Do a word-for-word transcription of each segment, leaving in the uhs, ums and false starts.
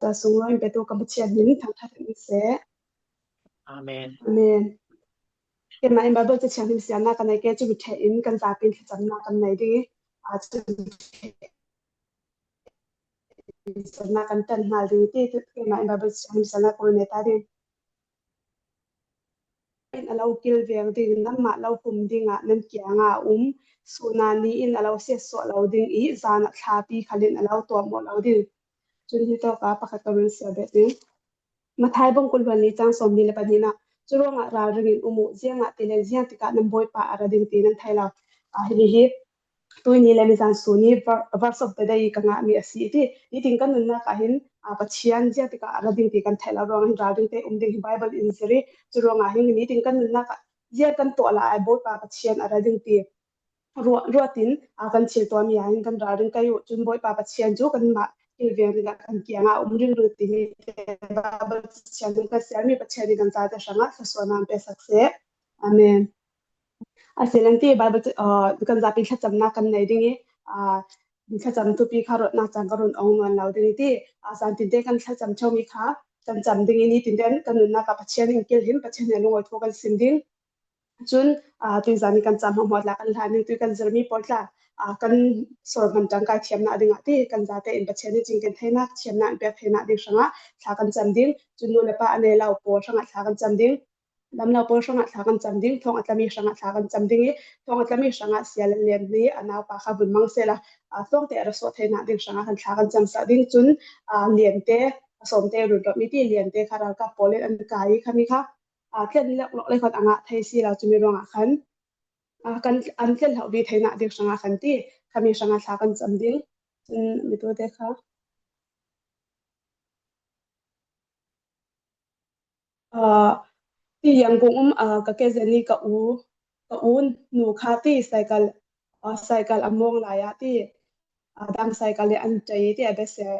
Za sung lo in petu kan Pathian min thangthat in se. Amen. Amen. Keimah in Bible ca thianghlim sialna kan nei ke cu mi ṭheh in kan zapi in thlacamna kan nei ding i, aa, cu mi ṭheh in sialna kan ṭan hna ding i ti, keimah in Bible ca thianghlim sialna kan nei ta ding. In a lo kilveng ding, nanmah lo hum dingah nan kiangah a um. Sun ah ni in a lo siatsuah lo ding i, zan ah thlapi khal in a lo tuahmawh lo ding. Cun hi tawk ah pakhat ka run sial bet ding. Matthai bung kul hluan li cang sawm li le pahnih ah, cu ruangah ralring in um uh, ziangahtile ziang tikah nan Bawipa a ra ding ti nan thei lo. Ah, hi hi tuini le mizan sun i ver-, verse of the day ka ngahmi a si i ti. Nitin kan nunnak ah hin, ah, Pathian ziang tikah a ra ding ti kan theih lo ruangah hin ralring te um ding hi Bible in zir i, cu ruangah hin nitin kan nunnak ah ziang kan tuah lai Bawipa Pathian a ra ding ti ruat, ruat in, aa, kan thil tuahmi ah hin kan ralring kai uh. Cun Bawipa Pathian cu kanmah kilveng dingah kan kiangah a um ringring ti hi Bible Pathian in kan sialmi Pathian in kan zate hrangah thluasuahnak an peksak seh. Amen. A si lan ti Bible, aa, kan zapi thlacamnak kan nei ding i, aa, thlacam thupi kha ruatnak cang ka run ong nawn lo ding i ti, aa, zan tinte kan thlacam ṭheumi kha kan cam ding i, nitin kan nunnak ah Pathian in kil hin Pathian he lungawi thu kan sim ding. Cun, aa, tuizan i kan cam hmuahhmuah tla kan hlan ding, tui kan zirmi pawl tla, aa, kan sawr hman ṭangkai thiamnak dingah ti kan zate in Pathian nih cinken theinak thiamnak in pek theinak ding hrangah thla kan cam ding. Cun nu le pa a nei lo pawl hrangah thla kan cam ding. Dam lo pawl hrangah thla kan cam ding. Thawng a tlami hrangah thla kan cam ding i, thawng a tlami hrangah Sia Lal Lian hi a naupa kha vun mang sehla, aa, thawngte a ra suah theinak ding hrangah kan thla kan cam sak ding. Cun, aa, Liante, a sawmte run rawmh mi ti Liante kha ralkap pawl in an kai i khami kha aa, tlen lawk lawk le khat a ngah thei si lo, cumi ruangah khan, aa, kan, an tlen hloh ve theinak ding hrangah khan ti, khami hrangah thla kan cam ding. Cun mi tute kha, aa, ti Yangon um, aa, ka ke zeni ka u, ka u nu kha ti cycle, aa, cycle a mawng lai ah ti, aa, dang cycle le an ṭei ti a besia,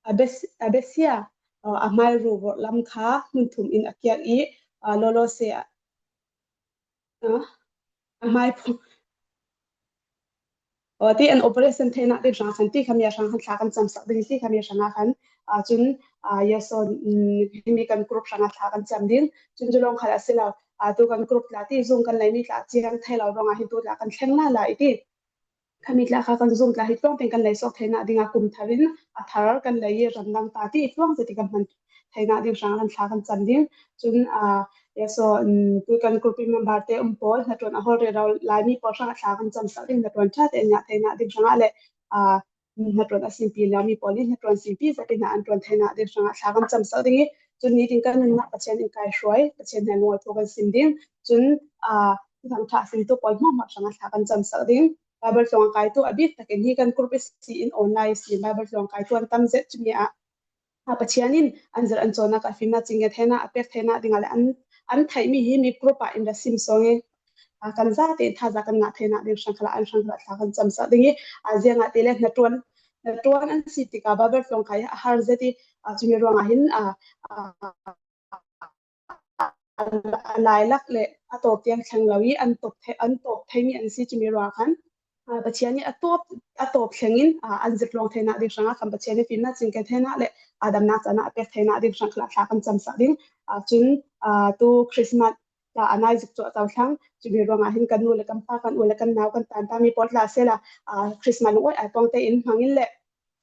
a bes-, a besia, aa, a hmai ru lam kha hmun thum in a kiak i, aa, lawlaw se ah, a, a hmai phu-, aw, ti an operation theinak ding hrang khan ti khami a hrang khan thla kan cam sak ding ti khami a hrang a khan, aa, cun, aa, Yason, um, himi kan group hrang a thla kan cam ding. Cun cu lawng khal a si lo, aa, tu kan group tla ti zung kan lei mi tla ciang thei lo ruangah hin tu tla kan thleng la la i ti. Khami tla kha kan zung tla hi tluang tein kan lei suak theinak dingah kum thar in a thar kan lei i ramdang ta ti tluang zet i kan hman theinak ding hrang kan thla kan cam ding. Cun, aa, Yason, um, tu kan group i member te um pawl, hnaṭuan a hawl rero lai mi pawl hrangah thla kan cam sak ding, hnaṭuan ṭha te an ngah theinak ding hrangah le, aa, hnaṭuan a simpi lo mi pawl in hnaṭuan simpi zet in an ṭuan theinak ding hrangah thla kan cam sak ding i, cun nitin kan nunnak Pathian in kai hruai, Pathian hnen lungawi thu kan sim ding. Cun, aa, Thuthang ṭha a simtu pawl hmuahhmuah hrangah thla kan cam sak ding. Bible tluang a kaitu a bik takin hi kan group i si in online i si in Bible tluang kaitu an tam zet cumi ah, aa, Pathian in an zir an cawnnak ah fimnak cinken theinak a pek theinak dingah le an, an theihmi hi mi group ah in ra sim sawng i, aa, kan zate in thaza kan ngah theinak ding hrang khalah an hrang khalah thla kan cam sak ding i, aa, ziangahtile hnaṭuan, hnaṭuan an si tikah Bible tluang kai a har zet i, aa, cumi ruangah hin, aa, aa, a lailak le a tawp tiang thleng lo i an tawp thei, an tawp theimi an si cumi ruangah khan, aa, Pathian nih a tawp, a tawp thleng in, aa, an zirtluang theinak ding hrangah khan Pathian nih fimnak cinken theinak le, aa, damnak caan ah a pek theinak ding hrang khalah thla kan cam sak ding. Aa, cun, aa, tu Christmas tla a nai zuk cuah cohlang, cumi ruangah hin kan nu le kan pa, kan u le kan nau, kan tanta mi pawl tla sela, aa, Christmas lungawi ai pawngte in hmangin le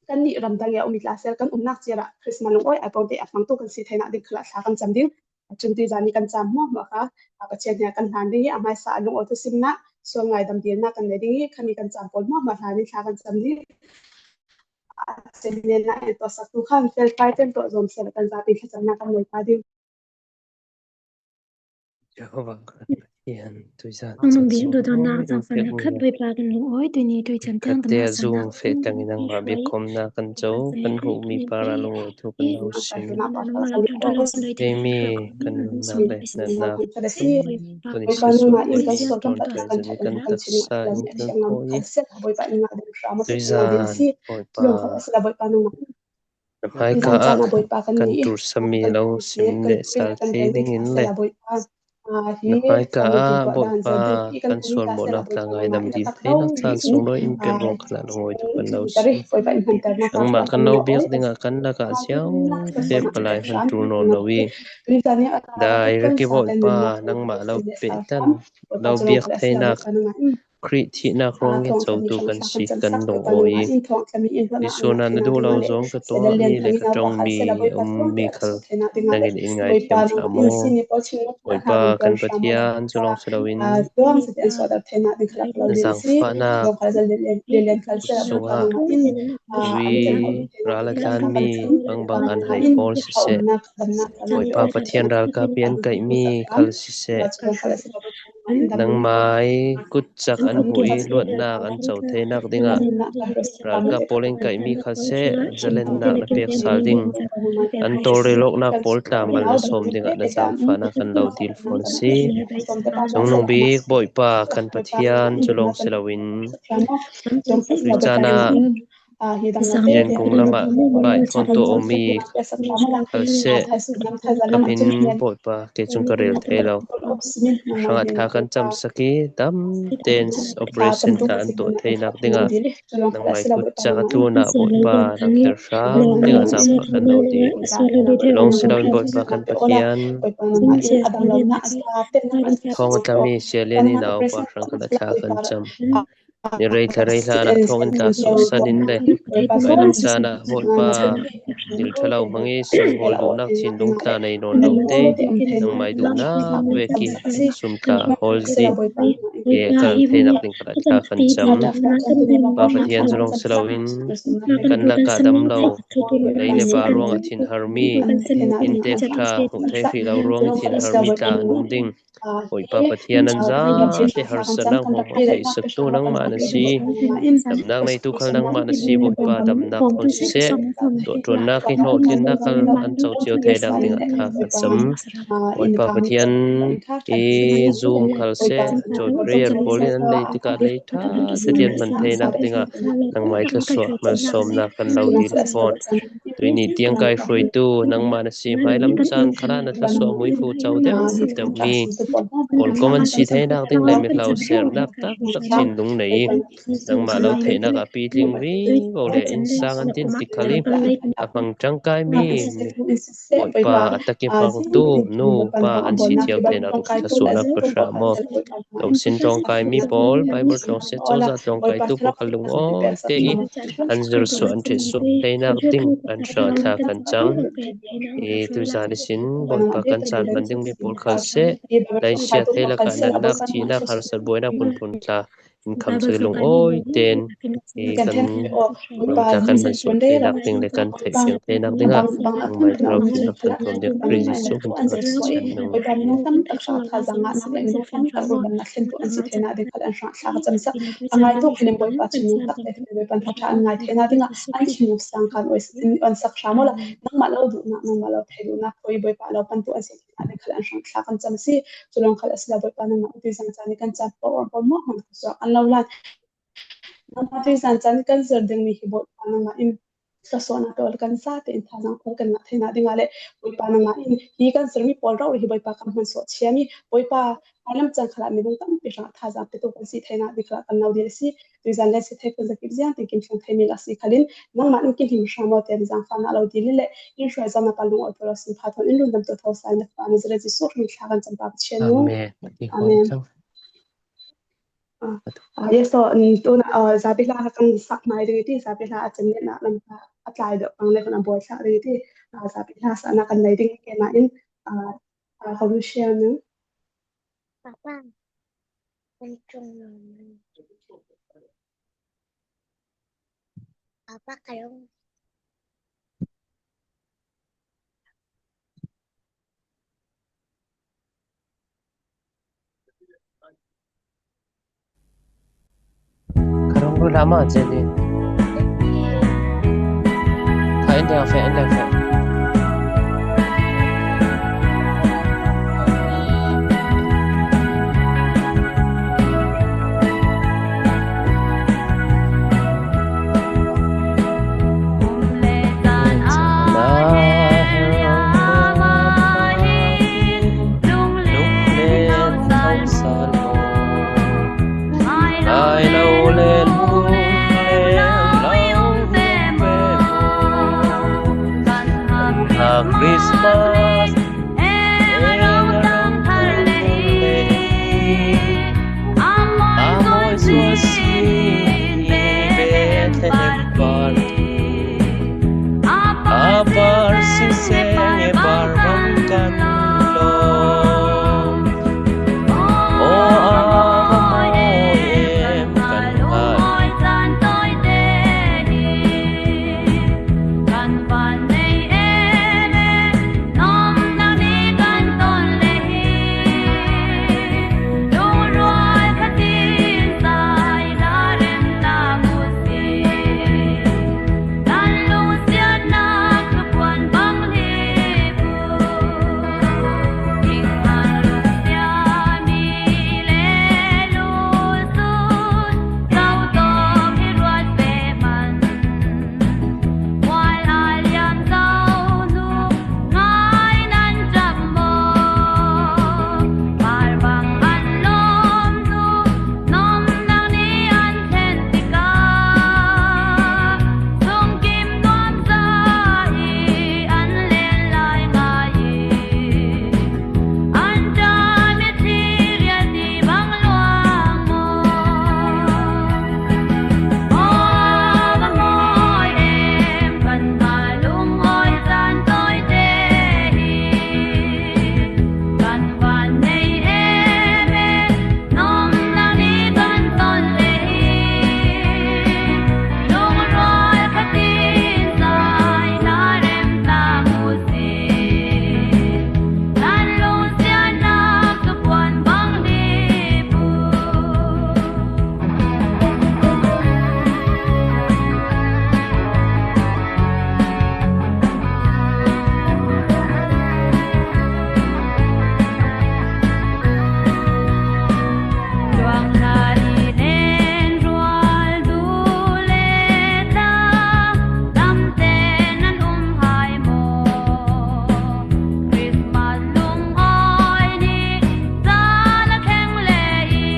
kannih ramdang i a um i tla sel kan umnak ciar ah Christmas lungawi ai pawngte a hmangtu kan si theinak ding khalah thla kan cam ding. Cun tuizan i kan cam hmuahhmuah kha, aa, Pathian hna kan hlan ding i a hmaisa a lungawi thusimnak, sual ngaidam dirnak kan nei ding i khami kan cam pawl hmuahhmuah hlan i thla kan cam ding. Aa, cemnak in tuahsaktu khan felfai ten tuah zawm sel kan zapi thlacamnak kan nei ta ding. Jehovah kan Pathian, tuizan Ang bik dodonnak zangsana khat Bawipa kan lungawi, tuini tuichan tiang kan zangsana feh tangin nangmah biakomnak kan co, kan hmuhmi para lungawi thu kan lo sim. Keimi kan nunnak le natnak tuini Khrih Jesuh kan tuahzan i kan taksa in thil khawh i tuizan Bawipa na hmaika ah kan tursami lo sim le sal thei dingin le Na hmaika ah Bawipa kan sualmawhna tla ngaidam dil theinak caan sunglawi in pek ruang khalah lungawi thawk kan lo si. Nangmah kan lo biak dingah kan lakah ziau pek palai hman ṭul nawn lo i, direct i Bawipa nangmah lo pehtan lo biak theinak Khrih thihnak ruangah cotu kan si kan dong aw i, Jesuh na na duh lo zong ka tuahmi le ka ṭongmi a ummi khal nangin in ngaithiam ṭha maw? Bawipa kan Pathian, cu lawng si loin na zaangfahnak sungah tui ral a tlanmi bangbang an hai pawl siseh, Bawipa Pathian ralkap i an kaihmi khal siseh, nangmah i kutcak an huh i luatnak an co theinak dingah ralkap pawl in kaihmi khal seh zalennak na pek sal ding, an tawlrel awknak pawl tla mal na sawm dingah na zaangfahnak kan lo dil fawn si. Zungnung bik Bawipa kan Pathian, cu lawng si loin tui caan ah Yangon lamah baih thawn tuah a ummi khal seh, ka hmin Bawipa kei cun ka rel thei lo. Hrangah thla kan camsak i, dam tein operation tla an tuah theinak dingah nangmah i kutcak a tlunah Bawipa na kher hram dingah zaangfah kan lo dil. Lawng si loin Bawipa kan Pathian, thawng a tlami Sia Lian i naupa hrang khalah thla kan cam. Ni rei thla rei hlan ah thawngin tla suahsan in le vailam caan ah Bawipa dil ṭha lo hmang i sum hawl duhnak thinlung tla nei nawn lo te, nangmah i duhnak vek i sum tla hawl zi i kal theinak ding khalah thla kan cam. Pa Pathian, cu lawng si loin kan lakah dam lo, lei le va ruangah thinharmi, inntek ṭha hmuh theih hrih lo ruang i thinharmi tla an um ding. Bawipa Pathian, an zate harsatnak hmuahhmuah theihsaktu nangmah na si. Damnak neitu khal nangmah na si. Bawipa, damnak thawn siseh, tuahṭuannak i hlawhtlinnak khal an co cio theinak dingah thla kan cam. Bawipa Pathian, i Zoom khal seh, joy prayer pawl in an lei tikah lei ṭha tein hman theinak dingah nangmah i thluasuah malsawmnak kan lo dil fawn. Tuihni tiang kai hruaitu nangmah na si. Hmailam caan khalah na thluasuah muifu co deuh deuhmi pawlkom an si theinak ding le mihlo sernak taktak thinlung nei i, nangmah lo theihnak a pitling vivo le innsang an din ti khal i, a hmang ṭangkaimi Bawipa, a tak i hmangtu nu pa an si cio theinak ding thluasuahnak ka hram aw. Tawngsin ṭawngkaimi pawl, Baibal ṭawngsiat cozah ṭawngkaitu pawl khal lungawi te i an zirsuah an ṭhitsuah theinak ding an hrang thla kan cam. I tuizan ihsin Bawipa kan caan hman dingmi pawl khal seh, laisia thei lakah natnak, thihnak, harsat, buainak phunphun tla in khamsak i lungawi tein i kan Bawipa kan hman sual theinak ding le kan theihfiang theinak dingah nangmah i thlarau fimnak kan thawn ding Khrih Jesuh min thangah ka chan nang. Bawipa, minung tam tak hrang thazaang ah sak le minung tam tak rundamnak thlentu an si theinak ding khat an hrang thla ka camsak. A ngaitu khalim Bawipa cu minung tak te Bawipa, an thla ṭha an ngai theinak dingah an thinlung sang kan on sak hram awla, nangmah lo duhnak, nangmah lo thei duhnak thawi Bawipa lo pantu an si theinak ding khat an hrang thla kan cam si. Cu lawng khal a si lo Bawipa, nangmah tuizan caan i kan caan pawl, pawl maw hmang thluasuah an lo lan. Nangmah tuizan caan i kan zir dingmi hi Bawipa, nangmah in thluasuahnak pawl kan zate in thazaang pawl kan ngah theinak dingah le Bawipa, nangmah in hi kan zirmi pawl rori hi Bawipa kan hman suah chiam i, Bawipa, hmailam caan khalah minung tampi hrang thazaang petu kan si theinak ding khalah kan lo dil a si. Tuizan le si thei phun zakip ziang tin kim thlang theimi la si khalin, nangmah in kin him hram aw te zaangfahnak lo dil le in hruai zam na pa lung aw tu lo sin pha thawn in rundam tu tho sa in na pa Nazareth Jesuh hmin thla kan cam pa Pathian nu. Amen. Amen. Ah, ah, yes, so, mm, tuna, ah, zapi hla kan sak mai ding ti, zapi hla a cem nena lam a tlai deuh pang le kan a buai thak ding ti, ah, zapi hla sa na kan nei ding ke ma in, ah, ah, ka lu share nu. Papa, kan chung lo. Papa, ka lu. Ka rung ru lama celi. Ka in dia fe, in dia fe. Christmas, e a rong tang thar le hi, a mawi sual sin Bethlehem par hi. A par siseng e par bang kan lawm. Aw, a mawi em kan ngai. Kan van nei em e, nomna ni kan ton le hi. Lungrual khatin sai la rem ta mu si. Kan lungsiatnak thupuan bang hi bu. Ding hang lungsia mi le lu sun. Zau tawk hi ruat ve man. Mual a liam zau nu ngai nan ṭap maw? Par bang an lawm nu, nom nang ni an thlen tikah, sungkim nuam za hi an len lai ngai hi. An ṭam i thi rial ti bang luang maw? Aw, a mawi em kan ngai lungawi zan tawite hi. Kan van nei em e, nomna ni kan ton le hi. Lungrual khatin sai la rem ta mu si. Nan lungsiatnak thupuan bang hi bu. Luang na i len rual du le ta, lamte nan um hai maw? Christmas lungawi ni zan a thleng le hi.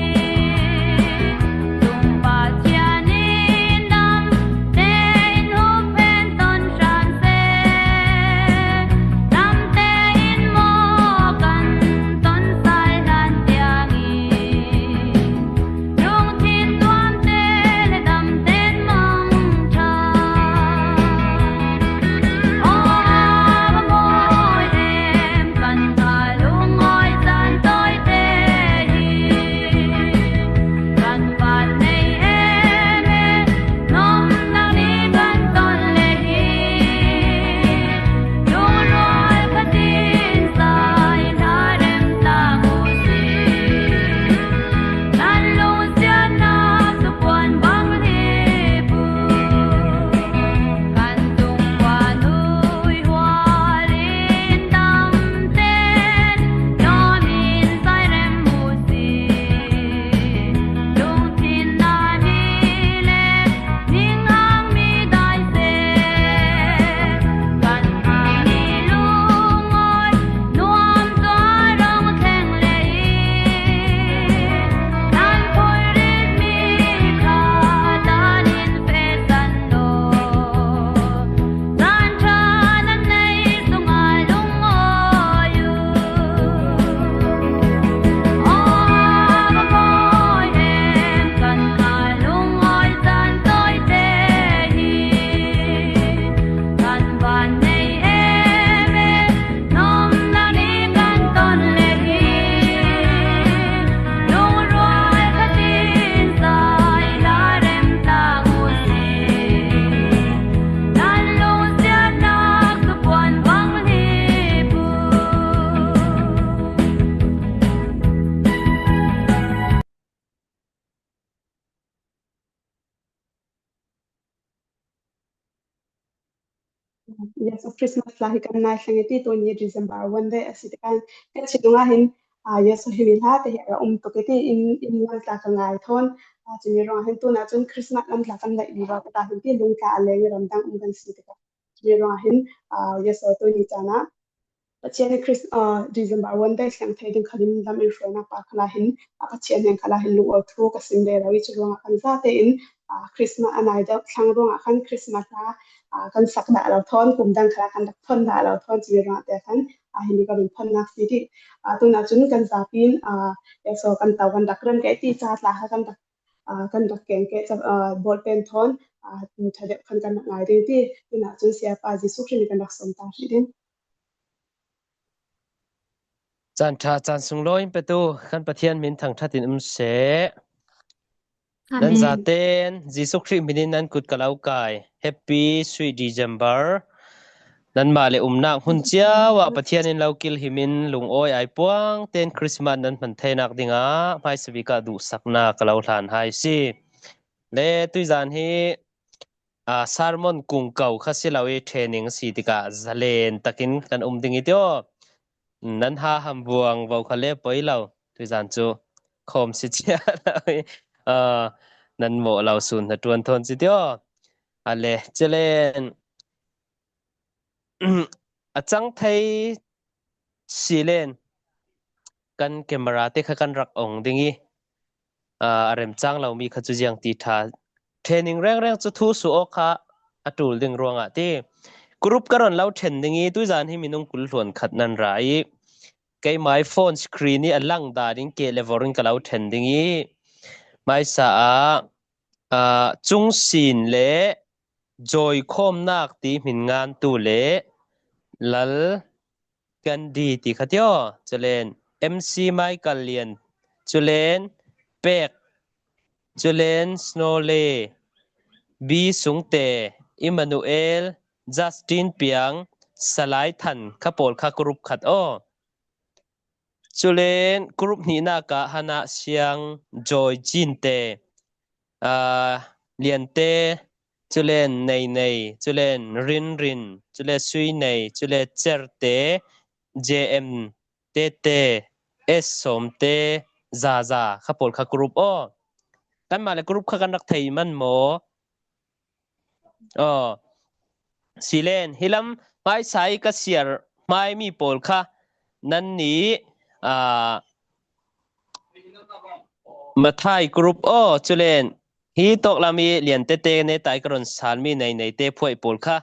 Tung Pathian in damte in hup hen ton hran se. Damte in maw kan ton sai hlan tiang hi. Lungthin tuamte le damten mangṭha. Aw, a mawi em kan ngai lungawi zan tawite hi. Kan van nei em e, nomna ni kan ton le hi. Lungrual khatin sai la rem ta mu si. Nan lungsiatnak thupuan bang hi bu. Kan tung van ui hual in damten, nuam in sai rem mu si. Lungthin na ni le, ning hang mi dai se. Kan hang ni lungawi nuam tua rong thleng le hi. Nan khuirit mi kha dan in fesan lo. Zan ṭha nan nei sungah lungawi uh. Aw, a mawi em kan ngai lungawi zan tawite hi. Kan van nei em e, nomna ni kan ton le hi. Lungrual khatin sai la rem ta mu si. Nan lungsiatnak thupuan bang hi bu. Yes, Christmas la hi kan nai thleng i ti, tuni December one day a si tikah ka chin nungah hin, ah, yes, hi mi hla te hi a um tuk i ti in, in lam tla ka ngai thawn, ah, cumi ruangah hin tunah cun Christmas lam tla kan laih vivo ka ta hin ti lung tla a leng i ramdang um kan si tikah. Cumi ruangah hin, ah, yes, tuni caan ah Pathian in Christ-, ah, December one day thleng thei ding khalin lam in hruainak pa khalah hin, ah, Pathian hnen khalah hin lungawi thu ka sim ve lo i cu ruangah kan zate in, ah, Christmas a nai deuh thlang ruangah khan Christmas a, ah, kan sak dah lo thawn, kum dang khalah kan rak phon dah lo thawn, cumi ruangah te khan, ah, himi ka vun phonnak si dih. Ah, tunah cun kan zapi in, ah, eso kan to kan rak rem kei ti ca tla kha kan rak, ah, kan rak keng kei ca, ah, ball pen thawn, ah, ṭha deuh khan kan rak ngai ding ti. Tunah cun Siapa Jesuh Khrih nih kan rak sawm ta hrih ding. Caan ṭha, caan sunglawi in petu kan Pathian min thangṭhat in um seh. Nan zaten Jesuh Khrih min in nan kut ka lo kai. Happy Sweet December. Nanmah le umnak hmun cio ah Pathian in lo kilhim in lungawi ai puang ten Christmas nan hman theinak dingah hmaisabik ah duhsaknak ka lo hlan hai si. Le tuizan hi, aa, sermon kung ko kha si lo i training a si tikah zalen takin kan um ding i tio. Nan ha ham vuang vo kha le poi lo. Tuizan cu khawm si cia lo i, aa, nan mawh lo sun hna ṭuan thawn si tio. A le, calen a cang thei si len kan camera te kha kan rak ong ding i, aa, a remcang lomi kha cu ziang ti ṭha. Training rengreng cu thu suh awk kha a ṭul ding ruangah ti. Group ka ron lo ṭhen ding i, tuizan hi minung kul hluan khat nan ra i, keimah i phone screen i a lang dan in keh le vor in ka lo ṭhen ding i, hmaisa ah, aa, Cung Sin le Joy Khawmnak ti hmin ngantu le Lal Gandhi ti kha tio, culen M C Michael Lian, culen Pek, culen Snole, B Sungte, Emmanuel, Justin Piang, Salai Than kha pawl kha group khat aw. Culen group hnihnak ah Hana Siang, Joy Cinte, aa, Liante, culen Neinei, culen Rinrin, cule Suinei, cule Certe, J M Tete, S Sawmte, Zaza kha pawl kha group aw. Kanmah le group kha kan rak thei man maw? Aw, silen, hi lam hmaisa i ka siar hmaimi pawl kha nannih, aa, Mathai group aw, culen hi tawklam i Liantete netai ka ron salmi Neineite phuai pawl kha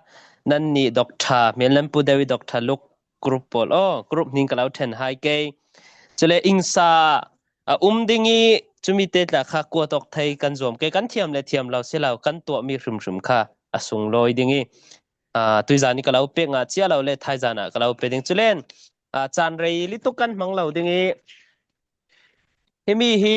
nannih Doctor Hmelnampu deuh i Doctor Luk group pawl aw, group hning ka lo ṭhen hai kei. Cule ingsa a um ding i cumi te tla kha kuat awk thei kan zuam kei, kan thiam le thiam lo si lo, kan tuahmi hrimhrim kha a sunglawi ding i, aa, tuizan i ka lo pek ngah cia lo le thaizan ah ka lo pe ding. Culen, aa, caan rei lituk kan hmang lo ding i, himi hi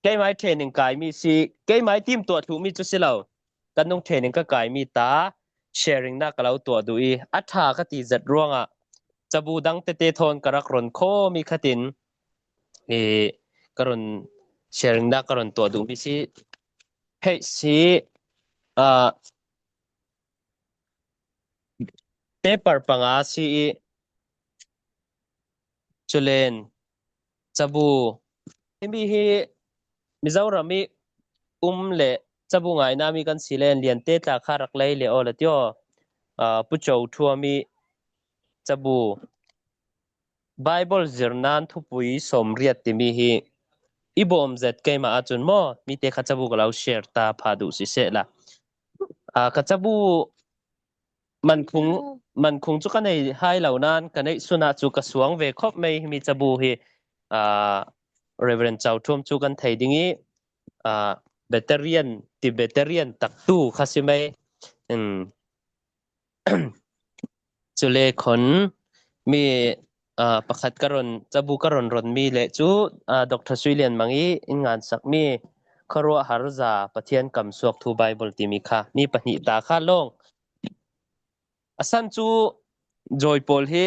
keimah i training kaimi si, keimah i timtuah thluhmi cu si lo, kan nung training ka kaimi ta sharing nak ka lo tuah duh i, a ṭha ka ti zet ruangah cabu dang tete thawn ka rak ron khawmi khatin, i, ka ron sharing nak ka ron tuah duhmi si. Hei si, aa, paper panga si i, culen cabu, himi hi Mizoram i um le cabu ngainami kan si len Liante tla kha rak lei le aw la tio. Aa, Pu Co Thuam i cabu Bible zirnan thupui sawmriat timi hi i bawm zet keimah ahcun maw, mite kha cabu ka lo share ta pha duh siseh la. Aa, ka cabu mankhung, mankhung cu ka nei hai lo nain ka neih sun ah cu ka suang ve khawp mai. Himi cabu hi, aa, Reverend Co Thuam cu kan thei ding i, aa, Presbyterian, Presbyterian taktu kha si mai. Um, cule khon mi, aa, pakhat ka ron, cabu ka ron ronmi le cu, aa, Doctor Sui Lian Mang i in ngansakmi Khuaruahhar za Pathian kam suak thu Bible timi kha mi pahnih ta kha lawng. A san cu Joy pawl hi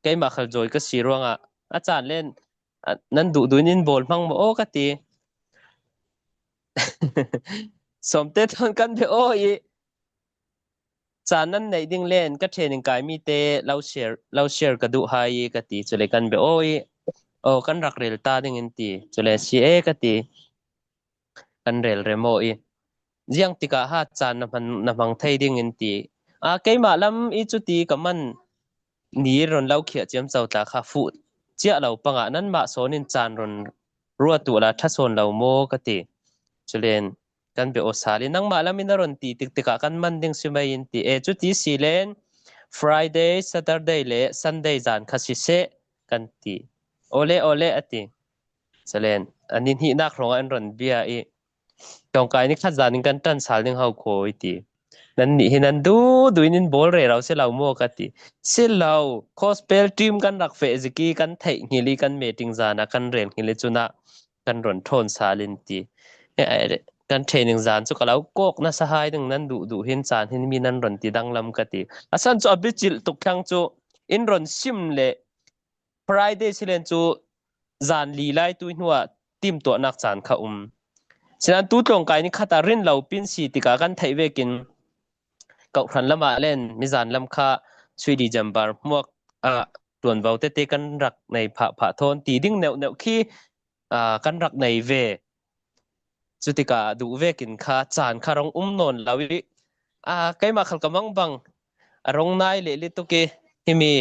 keimah khal Joy ka si ruangah a caan len, a, nan duhduh in in bawl hmang maw aw ka ti. Sawmte thawn kan bia aw i, caan nan neih ding len ka training kaimi te lo share, lo share ka duh hai i ka ti, cule kan bia aw i, aw, kan rak rel ta ding in ti, cule si e ka ti, kan rel rem aw i, ziang tikah ha caan na hman, na hmang thei ding in ti. Aa, keimah lam i cuti ka man ni ron lo khiah ciamco tla kha fuh ciah lo pangah nanmah sawn in caan ron ruat uh la ṭha sawn lo maw ka ti. Culen kan be aw sal in, nangmah lam in a ron ti tiktik ah kan man ding si mai in ti e, chuti si len Friday, Saturday le Sunday zan kha siseh kan ti. Awle, awle a ti. Salen, a ni hnihnak hrawng ah an ron bia i, tlawngkai ni khat zan in kan ṭan sal ding hau khaw i ti. Nannih hi nan duh duh in in bawl rero si lo maw ka ti. Si lo, gospel team kan rak feh zik i kan theih nghil i kan meeting zan ah kan rel nghil i cun ah kan ron ṭhawn sal in ti. Eh, eh, kan training zan cu ka lo kawk nasa hai ding, nan duh duh hin caan hin mi nan ron ti danglam ka ti. A san cu a bicilh tuk thlang cu in ron sim le Friday si len cu zan li lai tu hnuah timtuahnak caan kha um. Sinan tu tlawngkai ni khat ah rin lo pin si tikah kan theih vekin, kawhhran lamah len mizan lam kha sui December hmuak ah ṭuanvo tete kan rak nei phah phah thawn ti ding neuh neuh khi, aa, kan rak nei ve. Cutikah duh vekin kha caan kha rong um nawn lo i, aa, keimah khal ka mang bang a rong nai leh lituk i himi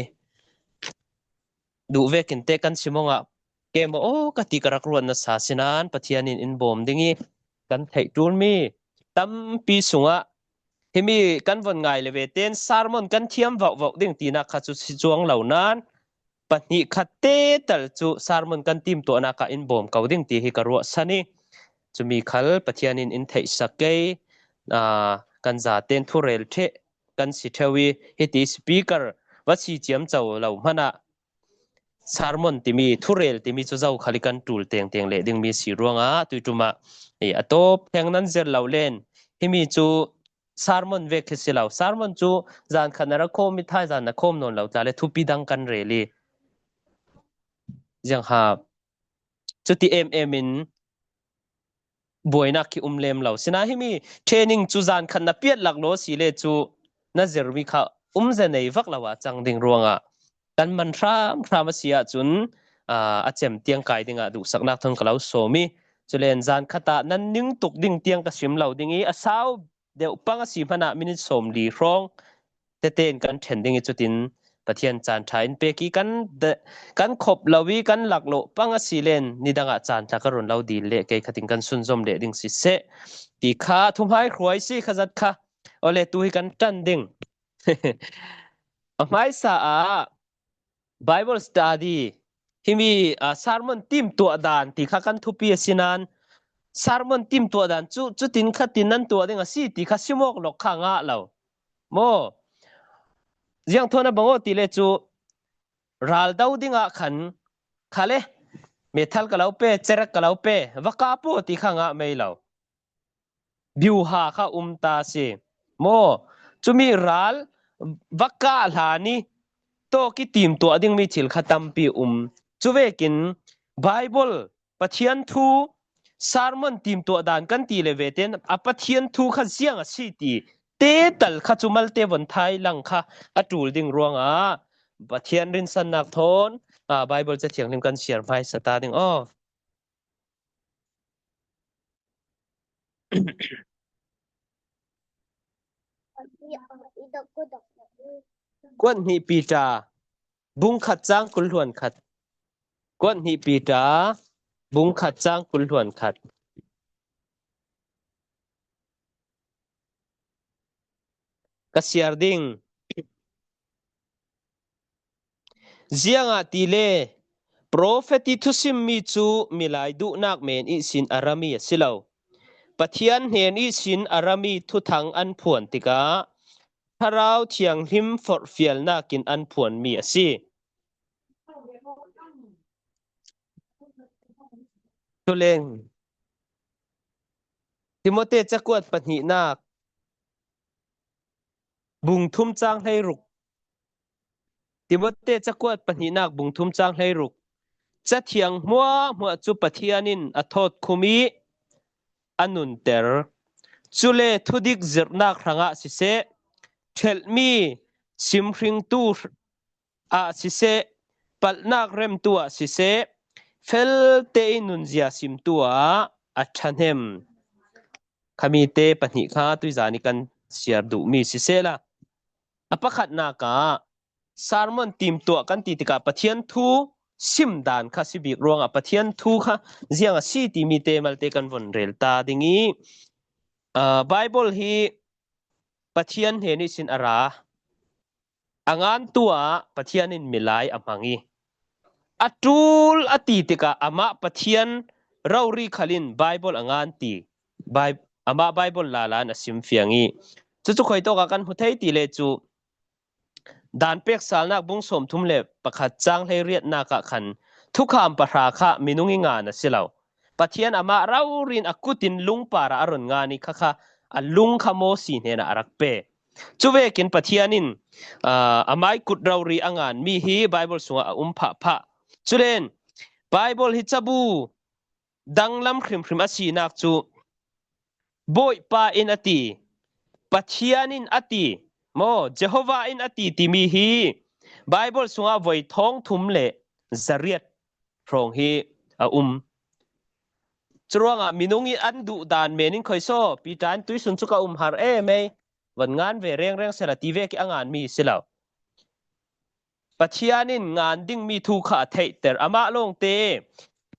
duh vekin te kan si mawngah ke maw aw ka ti ka rak ruat nasa sinan Pathian in in bawm ding i kan theih ṭulmi tampi sungah himi kan von ngai le ve ten sermon kan thiam vauh vauh ding tinak kha cu si cuang lo nan pahnih khat te tal cu sermon kan timtuahnak ah in bawm ko ding ti hi ka ruahsan i, cumi khal Pathian in in theihsak kei, aa, kan zaten thurel ṭheh kan si ṭheu i, hiti speaker va si ciamco lo hmanah sermon timi, thurel timi cu zo khal i kan ṭul tengteng leh dingmi si ruangah tuiṭum ah i a tawp theng nan zir lo len himi cu sermon vek khi si lo. Sermon cu zan khat na ra khawm i, thaizan na khawm nawn lo tla le thupi dang kan rel i, ziangha cuti em em in buainak khi um lem lo. Sina himi training cu zan khat na piat lak law si le cu na zirmi kha um ze nei vak lo ah cang ding ruangah kan man hram hram a si ahcun, aa, a cem tiang kai dingah duhsaknak thawn ka lo sawm i, culen zan khat ah nan ning tuk ding tiang ka sim lo ding i, a sau deuh pang a si hmanah minit sawm li hrawng tete in kan ṭhen ding i, cutin Pathian caan ṭha in pek i kan de-, kan khop lo i kan laklawh pang a si len nidang ah caan tla ka run lo dil leh kei khatin kan sunzom leh ding siseh ti kha thuhmai hruai si kha zat kha. Awle tu hi kan ṭan ding. A hmaisa ah Bible study, himi, aa, sermon timtuah dan ti kha kan thupi a si nan, sermon timtuah dan cu, cutin khatin nan tuah ding a si ti kha simawk lawk kha ngah lo. Maw? Ziang thawn a bang aw ti le cu, ral do dingah khan, kha le, methal ka lo pe, cerek ka lo pe, va kap aw ti kha ngah mei lo. Biuha kha um ta si. Maw, cumi ral va kah hlan i tawk i timtuah dingmi thil kha tampi um. Cuvekin Bible, Pathian thu, sermon timtuah dan kan ti le vetein a Pathian thu kha ziang a si ti te tal kha cu malte von thai lang kha a ṭul ding ruangah Pathian rinsannak thawn, aa, Bible Ca Thianghlim kan siar hmaisa ta ding aw. Kuat hnih Peter, bung khat cang kul hluan khat. Kuat hnih Peter, bung khat cang kul hluan khat. Ka siar ding. Ziangahtile profet i thusimmi cu milai duhnak men ihsin a rami a si lo. Pathian hnen ihsin a rami thuthang an phuan tikah Thlarau Thianghlim forhfialnak in an phuanmi a si. Culeng Timote cakuat pahnihnak bung thum cang hleiruk. Timote cakuat pahnihnak bung thum cang hleiruk. Cathiang hmuahhmuah cu Pathian in a thawtkhum i a nunter. Cule thudik zirhnak hrangah siseh, ṭhelhmi simhringtu ah siseh, palhnak remtu ah siseh, felte i nunzia simtu ah a ṭhahnem. Khami te pahnih kha tuizan i kan siar duhmi sisehla, a pakhatnak ah sermon timtuah kan ti tikah Pathian thu sim dan kha si bik ruangah Pathian thu kha ziang a si timi te malte kan von rel ta ding i, Aa, Bible hi Pathian hnen ihsin a ra, a ngantu ah Pathian in milai a hmang i, a ṭul a ti tikah amah Pathian rori khal in Bible a ngan ti, Bi-, amah Bible lala in a sim fiang i, cucu khuitawk ah kan hmu thei ti le cu, Dan peksalnak bung sawmthum le pakhat cang hleiriatnak ah khan thukham pahra kha minung i ngan a si lo. Pathian amah rori in a kut in lungpar ah a run ngan i, kha kha a lung kha Mosi hnenah a rak pe. Cuvekin Pathian in, aa, amah i kut rori a nganmi hi Bible sungah a um phahphah. Culen Bible hi cabu danglam hrimhrim a sinak cu Bawipa in a ti, Pathian in a ti, maw, Jehovah in a ti timi hi Bible sungah voi thawng thum le zariat hrawng hi a um. Curuangah minung i an duh dan men in khoisaw, Peter in tuisun cu ka um har em ei, van ngan ve rengreng sela ti vek i a nganmi si lo. Pathian in ngan dingmi thu kha a theihter. Amah lawngte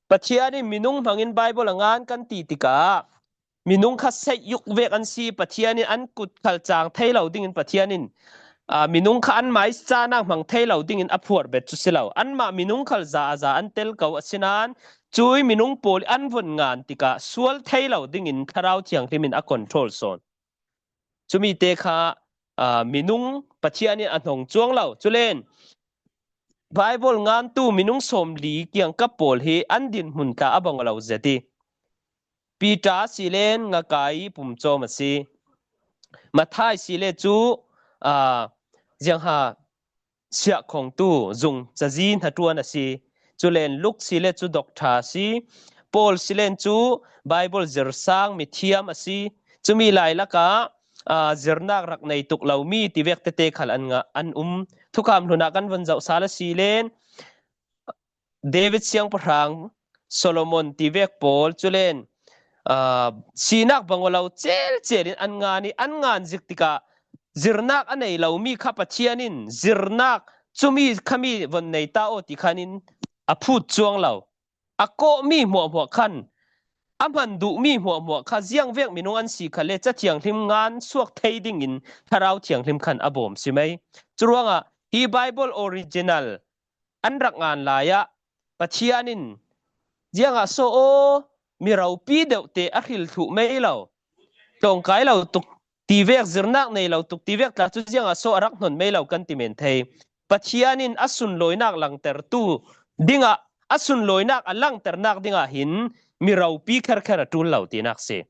Pathian in minung hmangin Bible a ngan kan ti tikah minung kha seiyuk vek an si. Pathian in an kut khal cang thei lo dingin Pathian in, aa, minung kha anmah i cahnak hmang thei lo dingin a phuarh bet cu si lo. Anmah minung khal za a za an tel ko a si nain cui minung pawl i an von ngan tikah sual thei lo dingin Thlarau Thianghlim in a control sawn. Cumi te kha, aa, minung Pathian in a hnong cuang lo. Culen Bible ngantu minung sawmli kiangkap pawl hi an dinhmun tla a bang lo zet i, Peter si len ngakai pumcawm a si. Mathai si le cu, aa, ziangha siahkhongtu, zung cazi hnaṭuan a si. Culen Luk si le cu doctor a si. Paul si len cu Bible zirsang mithiam a si. Cumi lai lakah, aa, zirnak rak nei tuk lomi tivek tete khal an ngah, an um. Thukham hlun ah kan von zoh sal a si len David siangpahrang, Solomon tivek pawl, culen, aa, sinak bang lo celcel in an ngan i, an ngan zik tikah zirnak a nei lomi kha Pathian in zirnak cumi khami von nei ta aw ti khan in a phut cuang lo. A kawhmi hmuahhmuah khan, a hman duhmi hmuahhmuah kha ziangvek minung an si khal le Ca Thianghlim ngan suak thei dingin Thlarau Thianghlim khan a bawm si mai. Curuangah hi Bible original an rak ngan lai ah Pathian in ziangah so aw, mi ropi deuhte a hril thluh mai lo, tlawngkai lo tuk tivek, zirnak nei lo tuk tivek tla cu ziangah so a rak hnon mai lo kan ti men thei. Pathian in a sunlawinak langtertu dingah, a sunlawinak a langternak dingah hin mi ropi kherkher a ṭul lo tinak si.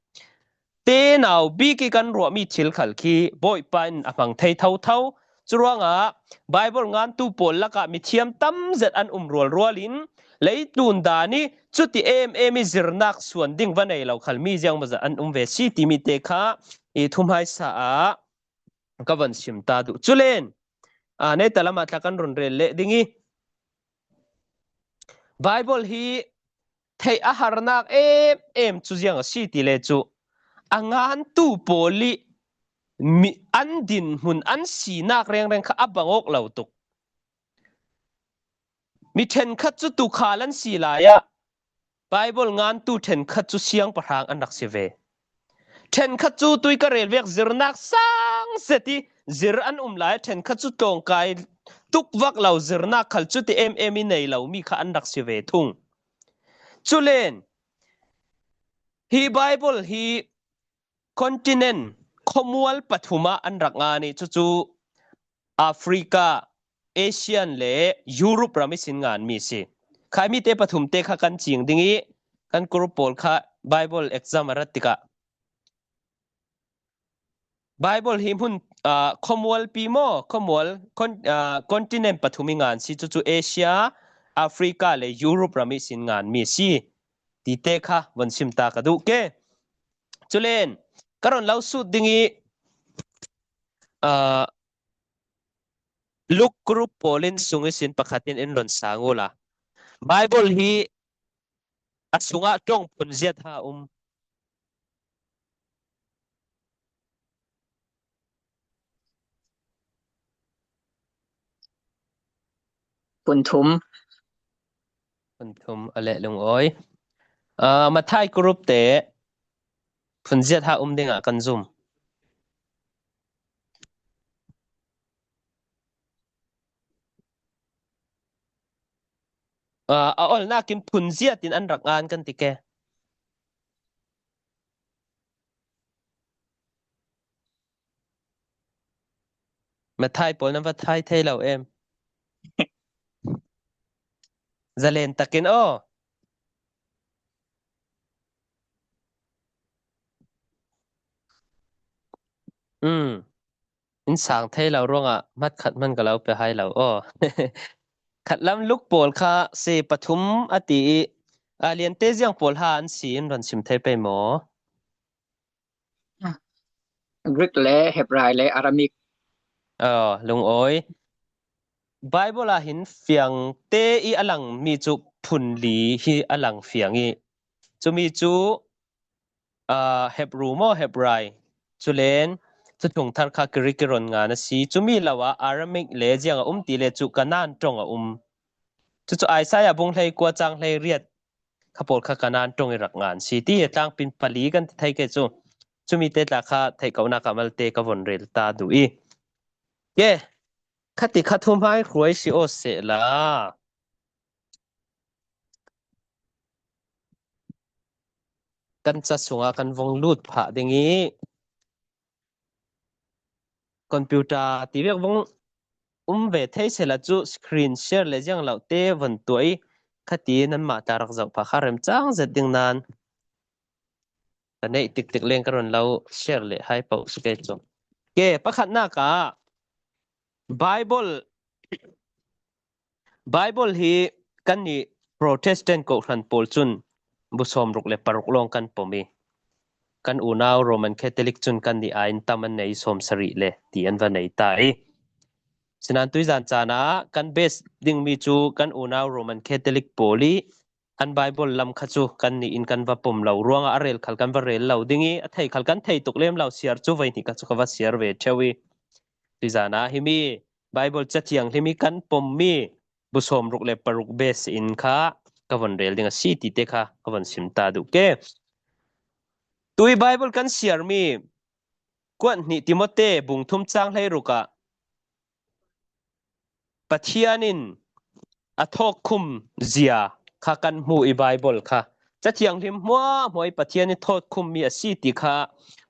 Tenau bik i kan ruahmi thil khal khi Bawipa in a hmang thei thotho. Curuangah Bible ngantu pawl lakah mithiam tam zet an um rualrual in, leitlun dan i cuti em em i zirnak suan ding va nei lo khal mi ziangmawzat an um ve si timi te kha i thuhmaisa ah ka van sim ta duh. Culen, aa, neita lamah tla kan run rel leh ding i, Bible hi theih a harnak em em cu ziang a si ti le cu, a ngantu pawl i mi an dinhmun, an sinak rengreng kha a bang awk lo tuk. Mi ṭhenkhat cu tuukhal an si lai ah Bible ngantu ṭhenkhat cu siangpahrang an rak si ve. Ṭhenkhat cu tui ka rel vek zirnak sang zet i zir an um lai ah ṭhenkhat cu tlawngkai tuk vak lo zirnak khal cuti em em i nei lomi kha an rak si ve thung. Culen hi Bible hi continent, khuamual pathum ah an rak ngan i, cucu Africa, Asian le Europe ram ihsin nganmi a si. Khaimi te pathum te kha kan cing ding i, kan group pawl kha Bible exam a rat tikah Bible hi hmun, aa, khuamualpi maw, khuamual, con-, aa, continent pathum i ngan si, cucu Asia, Africa le Europe ram ihsin nganmi a si. Ti te kha von sim ta ka duh ke. Culen, ka ron lo sut ding i, aa, Luk group pawl in sung ihsin pakhat in in ron sang ula. Bible hi a sungah ṭong phun ziat ha um. Phun thum. Phun thum a leh lungawi. Aa, Mathai group te Phunziat ha um dingah kan zum. A, a olnakin phunziat in an rak ngan kan ti ke. Mathai pawl nan va thai thei lo em? Zalen takin aw. Um. In sang thei lo ruangah hmat khat hman ka lo pe hai lo aw. Khatlam Luk pawl kha se pathum a ti i, a liante ziang pawl ha an si in ron sim thei pei maw? Greek le Hebrai le Aramaic. Aw, lungawi. Bible ah hin fiangte i a lang mi cu phun li hi a lang fiang i, cumi cu, aa, Hebru maw, Hebrai, culen Thuthung Thar kha Greek i ron ngan a si. Cumi lo ah Aramaic le ziang a um ti le cu Kanaan ṭong a um. Cucu Isaiah bung hlei kua cang hlei riat kha pawl kha Kanaan ṭong i rak ngan si ti hi tlangpin pali kan ti thei ke cu. Cumi te tla kha theih kohnak ah malte ka von rel ta duh i. Ke, khati kha thum hai hruai si aw sehla. Kan ca sungah kan vong lut phah ding i, computer ti vek vong um ve thei sehla cu screen share le ziang lo te von tuah i, khati nanmah tla rak zoh phah kha remcang zet ding nan ka neih tiktik leng ka run lo share leh hai paoh si kei cu. Ke, pakhatnak ah Bible, Bible hi kannih Protestant kohhran pawl cun bu sawmruk le paruk lawng kan pom i, kan unau Roman Catholic cun kannih aiin tam an nei, sawmsarih le ti an va nei ta i, sinain tuizan caan ah kan base dingmi cu kan unau Roman Catholic pawl i an Bible lam kha cu kannih in kan va pom lo ruangah a rel khal kan va rel lo ding i, a thei khal kan thei tuk lem lo, siar cu voi hnih kha cu ka va siar ve ṭheu i, tuizan ah himi Bible Cathiang hlim i kan pommi bu sawmruk le paruk base in kha ka von rel ding a si ti te kha ka von sim ta duh ke. Tui Bible kan siarmi kuat hnih Timote bung thum cang hleiruk ah Pathian in a thawkkhum zia kha kan hmu i, Bible kha Cathiang hlim hmuahhmuah i Pathian in thawkkhummi a si ti kha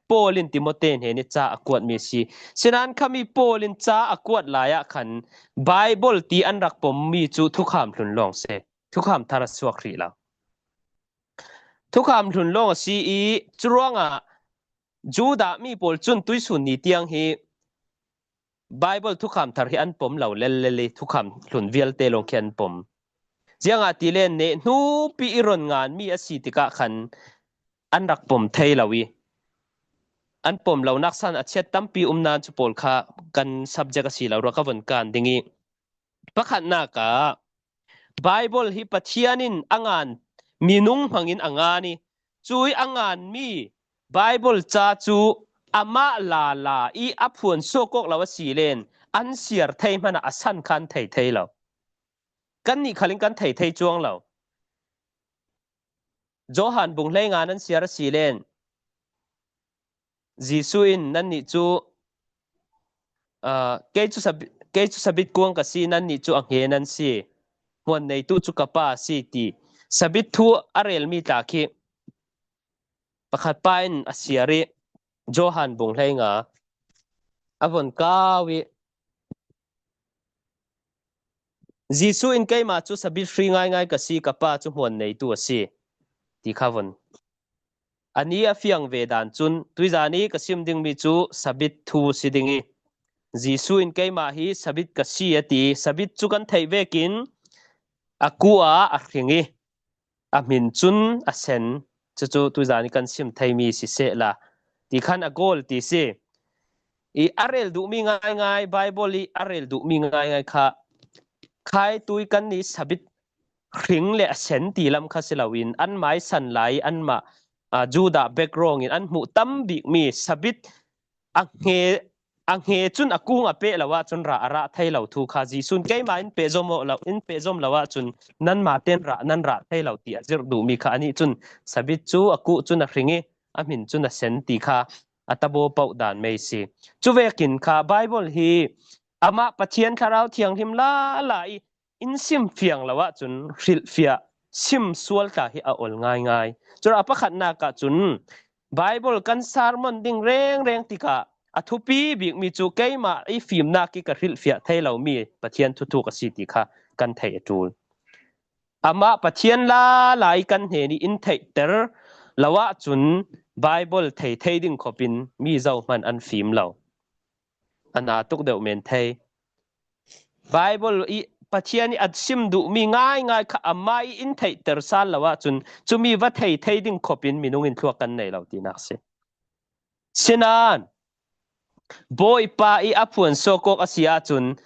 Paul in Timote hnen i ca a kuatmi a si. Sinain khami Paul in ca a kuat lai ah khan Bible ti an rak pommi cu thukham hlun lawng si, thukham thar a suak hrih lo. Thukham hlun lawng a si i, curuangah Judah mi pawl cun tuisun ni tiang hi Bible thukham thar hi an pom lo lellel i, thukham hlun vialte lawng khi an pom. Ziangahtile neh hnupi i ron nganmi a si tikah khan an rak pom thei lo i, an pom lonak san a chiat tampi um nan cu pawl kha kan subject a si lo rua ka von kan ding i, pakhatnak ah Bible hi Pathian in a ngan, minung hmangin a ngan i, cui a nganmi Bible ca cu amah lala i a phuan suak awk lo a si len an siar thei hmanah a san khan thei thei lo. Kannih khal in kan thei thei cuang lo. Johan bung hleinga nan siar a si len Jesuh in nannih cu, aa, kei cu sabi-, kei cu sabit kuang ka si, nannih cu a hnge nan si, hmuan neitu cu ka Pa a si ti sabit thu a relmi tla khi pakhat pa in a siar i, Johan bung hleinga a von kau i, Jesuh in keimah cu sabit hri ngaingai ka si, ka Pa cu hmuan neitu a si ti kha von. A ni a fiang ve dan cun tuizan i ka sim dingmi cu sabit thu si ding i, Jesuh in keimah hi sabit ka si a ti. Sabit cu kan theih vekin a kuh ah a hring i, a hmin cun a sen. Cucu tuizan i kan sim theimi sisehla, ti khan a goal ti si. I a rel duhmi ngaingai, Bible i a rel duhmi ngaingai kha khaitui kannih sabit hring le a sen ti lam kha si loin, anmah i san lai, anmah, aa, Judah background in an hmuh tam bikmi sabit a hnge, a hnge cun a kung a peh lo ahcun rah a rah thei lo thu kha Jesuh in keimah in pehzom lo, in pehzom lo ahcun nanmah tein rah nan rah thei lo ti a zirh duhmi kha anih cun sabit cu a kuh cun a hring i, a hmin chu na sen ti kha a tabaw pauh dan mai si. Chuvekin kha Bible hi amah Pathian Thlarau Thianghlim lala i in sim fiang lo ahcun hrilhfiah sim sual ta hi a ol ngaingai. Cura a pakhatnak ahcun Bible kan sermon ding rengreng tikah a thupi bikmi cu keimah i fimnak i ka hrilhfiah thei lomi Pathian thuthuk a si ti kha kan theih a ṭul. Amah Pathian lala i kan hnen i in theihter lo ahcun Bible thei thei ding khopin mi zohman an fim lo. A na tuk deuh men thei. Bible i Pathian i a sim duhmi ngaingai kha amah i in theihter sal lo ahcun cumi va thei thei ding khopin minung in thluak kan nei lo tinak si. Sinain Bawipa i a phuansuak awk a si ahcun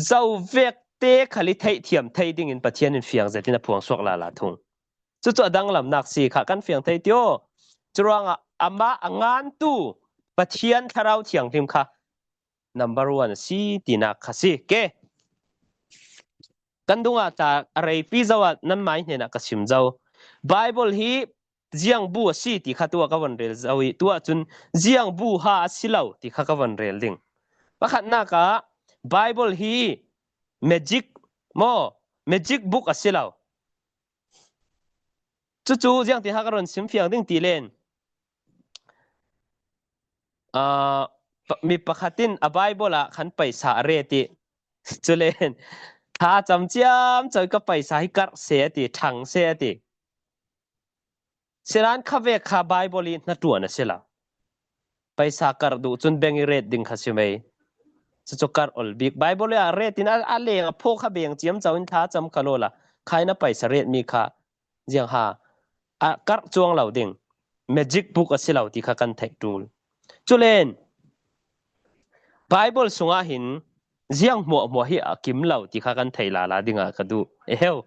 zo vek te khal i theihthiam thei dingin Pathian in fiang zetin a phuangsuak lala thung. Cucu a danglamnak si kha kan fiang thei tio. Curuangah amah a ngantu Pathian Thlarau Thianghlim kha number one a si tinak kha si. Ke kan dungah ta a reipi zo ah nanmai hnenah ka sim zo. Bible hi ziang bu a si ti kha tuah ka von rel zo i tuah cun ziang bu ha a si lo ti kha ka von rel ding. Pakhatnak ah Bible hi magic maw, magic book a si lo. Cucu ziangtin ha ka ron sim fiang ding ti len. Aa, pa- mi pakhat in a Bible ah khan paisa a ret i culen tha cam ciam co i ka paisa hi karh se a ti, ṭhang se a ti. Sinan khavek kha Bible i hnaṭuan a si lo. Paisa karh duh cun bank i ret ding kha si mei. Cucu karh ol bik. Bible i a ret in a, a leng a phawk kha beng ciam co in tha cam kha lawla kha in a paisa retmi kha ziang ha a karh cuang lo ding. Magic book a si lo ti kha kan theih ṭul. Culen Bible sungah hin ziang hmuahhmuah hi a kim lo ti kha kan thei lala dingah ka duh. Eheu,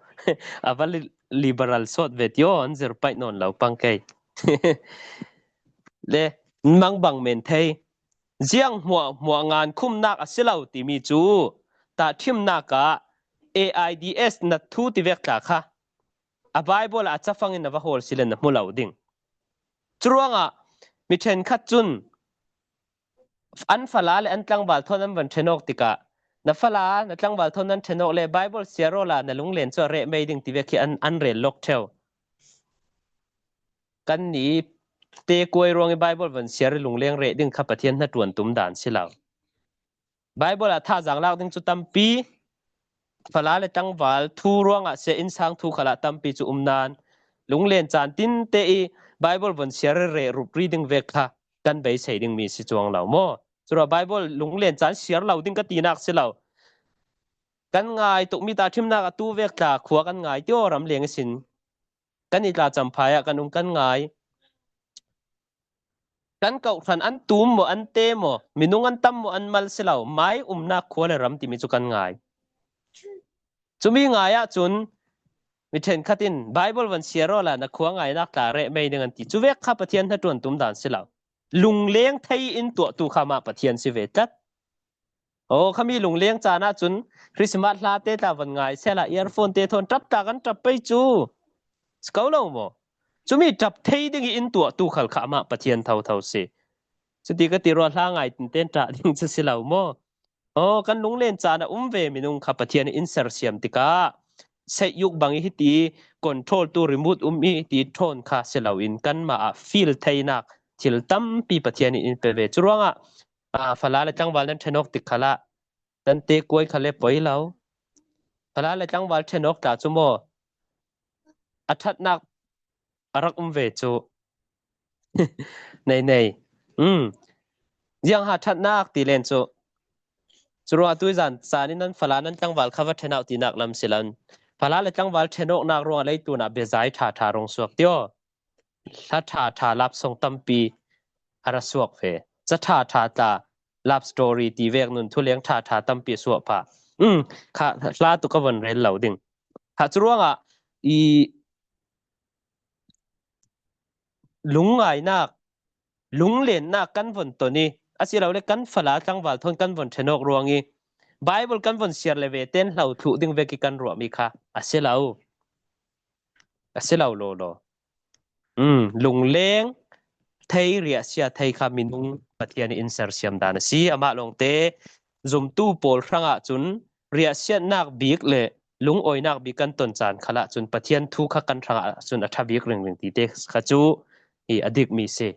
a va li- liberal sawt ve tio an zir paih nawn lo pang kei. Le mangbang men thei. Ziang hmuahhmuah ngan khumnak a si lo timi cu tahṭhimnak ah AIDS na thu ti vek tla kha a Bible ah a cafang in na va hawl si le na hmu lo ding. Curuangah mi ṭhenkhat cun an fala le an tlangval thawn an van ṭhen awk tikah na fala, na tlangval thawn nan ṭhen awk le Bible siar awla na lunglen cu a reh mei ding ti vek hi an, an rel lawk ṭheu. Kannih te kuai ruang i Bible van siar i lungleng reh ding kha Pathian hnaṭuan tum dan si lo. Bible ah thazaang lak ding cu tampi, fala le tlangval thu ruangah seh innsang thu khalah tampi cu um nan, lunglen caan tinte i Bible von siar i reh rupri ding vek kha kan beisei dingmi si cuang lo maw? Cura Bible lunglen caan siar lo ding ka tinak si lo. Kan ngai tukmi tahṭhimnak a tu vek tla khua kan ngai tio ram leng ihsin. Kan i tla Champhai ah kan um kan ngai. Kan kawhhran an tum maw, an te maw, minung an tam maw, an mal si lo, mai umnak khua le ram timi cu kan ngai. Cumi ngai ahcun mi ṭhenkhat in Bible van siar awla na khua ngainak tla reh mei ding an ti. Cuvek kha Pathian hnaṭuan tum dan si lo. Lungleng thei in tuahtu kha mah Pathian si ve tlat. Aw, khami lungleng caan ahcun Christmas hla te tla van ngai sehla earphone te thawn ṭap tla kan ṭap pei cu. Si ko lo maw? Cumi ṭap thei ding i in tuahtu khal kha amah Pathian thotho si. Cuti ka ti ruah hla ngai tinten ṭah ding cu si lo maw? Aw, kan lunglen caan a um ve minung kha Pathian in sersiam tikah seiyuk bang i hiti control tu remote um i hiti ṭhawn kha si loin kanmah ah feel theinak thil tampi Pathian in in pe ve. Curuangah aa, fala le tlangval nan ṭhen awk tik khalah nan te kuai khal le poi lo. Fala le tlangval ṭhen awk tla cu maw a ṭhatnak a rak um ve cu. Nei nei. Um. Ziang ha ṭhatnak ti len cu. Curuangah tuizan caan in nan fala nan tlangval kha va ṭhen awk tinak lam si lo. Fala le tlangval ṭhen awknak ruangah leitunah biazai ṭha ṭha rung suak tio. Hla ṭha ṭha love song tampi a ra suak ve. Ca ṭha ṭha tla love story ti vek nun thuleng ṭha ṭha tampi a suak pah. Um, kha hla tuk a von rel lo ding. Kha curuangah i lungngainak, lunglennak kan von ton i, asilole kan fala tlangval thawn kan von ṭhen awk ruang i, Bible kan von siar le ve ten hlo thluh ding vek i kan ruahmi kha a si lo. A si lo lawlaw. Um, lungleng, thei, riahsia thei kha minung Pathian in sersiam dan a si. Amah lawngte zumtu pawl hrangah cun riahsiatnak bik le lungawinak bik kan ton caan khalah cun Pathian thu kha kan hrangah cun a ṭha bik ringring tite kha cu hi a dikmi si.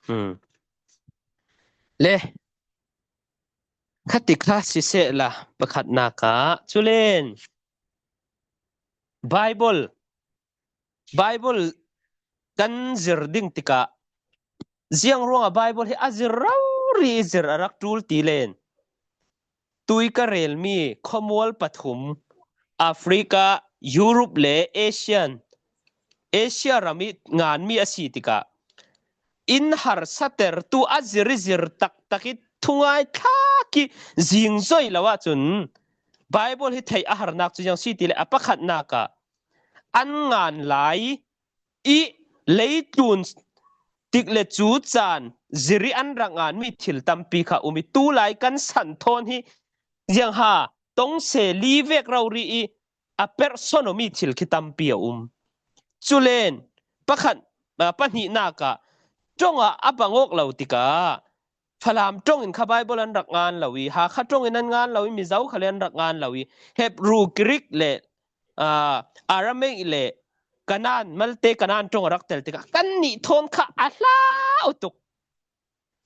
Hmm. Le khati kha sisehla pakhatnak ah culen Bible, Bible kan zir ding tikah ziang ruangah Bible hi a zir rori i zir a rak ṭul ti len tui ka relmi khuamual pathum, Africa, Europe le Asian, Asia ram i nganmi a si tikah in harsatertu a zir i zir taktak i thungai thlak i zingzoi lo ahcun Bible hi theih a harnak cu ziang si ti le a pakhatnak ah an ngan lai i leitlun tik le cu caan zir i an rak nganmi thil tampi kha um i tulai kan san thawn hi ziangha tongse li vek rori i a perh son awmi thil khi tampi a um. Culen pakhat, ah, pahnihnak ah ṭongah a bang awk lo tikah Falam ṭong in kha Bible an rak ngan lo i, Hakha ṭong in an ngan lo i, Mizo khal an rak ngan lo i, Hebrew, Greek le, ah, Aramaic le Kanaan, malte Kanaan ṭong a rak tel tikah kannih thawn kha a hla awk tuk.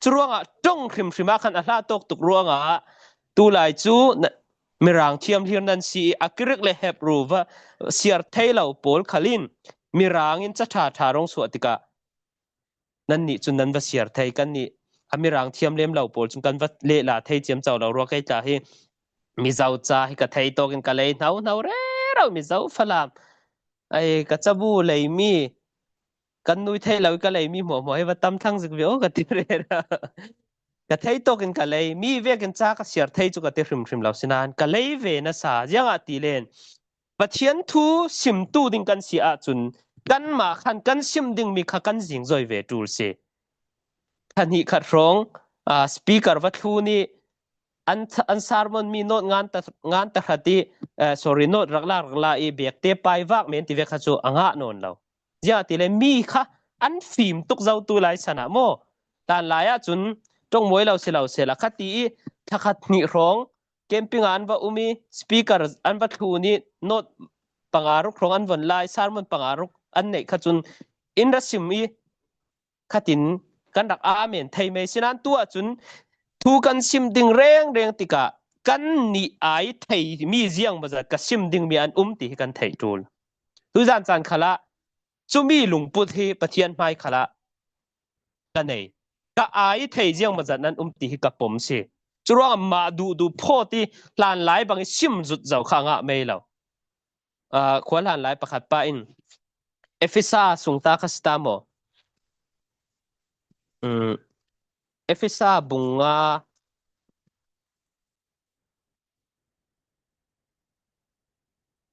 Curuangah ṭong hrimhrim ah khan a hla tawk tuk ruangah tulai cu na-, Mirang thiamhlir nan si i, a Greek le Hebrew va siar thei lo pawl khal in Mirang in ca ṭha ṭha rong suah tikah nannih cun nan va siar thei, kannih a Mirang thiam lem lo pawl cun kan va lehla thei ciamco lo ruang kei tla hi Mizo ca hi ka thei tawk in ka lei hno hno rero, Mizo Falam ai ka cabu leimi kan nui thei lo i ka leimi hmuahhmuah hi va tam thlang zik ve aw ka ti rero. Ka thei tawk in ka lei, mi vekin ca ka siar thei cu ka ti hrimhrim lo sinain ka lei ve nasa, ziangah ti len Pathian thu simtu ding kan si ahcun kanmah khan kan sim dingmi kha kan zingzoi ve ṭul si. Kha hnih khat hrawng, ah, speaker va thlun i an, an sermon mi note ngan ta, ngan ta hrat i, eh, sorry, note rak la, rak la i bekte pai vak men ti ve kha cu a ngah nawn lo. Ziangahtile mi kha an fim tuk zo tulai san ah maw? Hlanlai ahcun ṭongmuai lo si lo sehla kha ti i thla khat hnih hrawng camping ah an va um i speaker an va thlun i note panga ruk hrawng an von lai, sermon panga ruk an neih kha cun in ra sim i khatin kan rak amen thei mei. Sinan tu ahcun thu kan sim ding rengreng tikah kannih aa thei mi ziangmawzat ka sim dingmi an um ti hi kan theih ṭul. Tuzan caan khalah cumi lungput hi Pathian hmai khalah ka nei. Ka aa thei ziangmawzat nan um ti hi ka pom si. Curuangah mah duhduh phawt i hlanlai bang i sim zut zo kha a ngah mei lo. Ah, khua hlanlai pakhat pa in Efesa sungta kha si ta maw? Um, Efesa bung nga,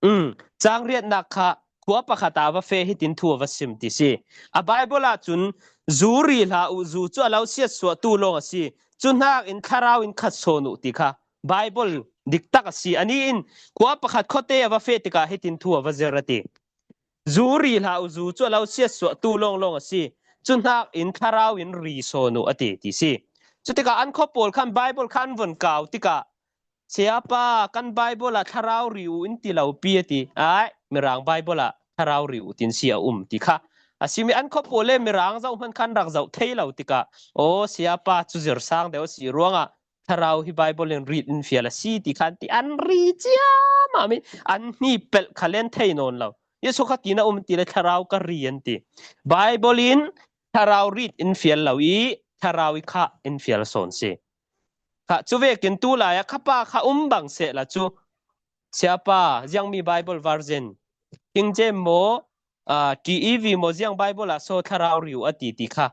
um, cang riatnak kha khua pakhat ah va feh hitin thu a va sim ti si. A Bible ahcun zu ri hlah uh, zu cu a lo siatsuahtu lawng a si. Cu hnak in thlarau in khat sawn uh ti kha Bible diktak a si. Ani in khua pakhat khuate a va feh tikah hitin thu a va zir a ti. Zu ri hlah uh, zu cu a lo siatsuahtu lawnglawng a si. Cu hnak in thlarau in ri sawn uh a ti, ti si. Cutikah an khua pawl khan Bible kha an von kau tikah, "Sayapa, kan Bible ah thlarau ri uh in ti lo pi," a ti. "Ai, Mirang Bible ah thlarau ri uh tin si a um," ti kha. A simi an khua pawl le Mirang zoh hmanh khan rak zoh thei lo tikah, "Aw, Sayapa, cu zir sang deuh a si ruangah thlarau hi Bible in rit in fial a si," ti khan ti an ri ciamam i an hni pelh kha len thei nawn lo. Jesuh kha ti na um ti le thlarau ka ri an ti. Bible in thlarau rit in fial lo i thlarau i khah in fial sawn si. Kha cu vekin tu lai ah kha pa kha um bang sehla cu, "Sayapa, ziangmi Bible version, King James maw, ah, T E V maw, ziang Bible ah so thlarau ri uh a ti," ti kha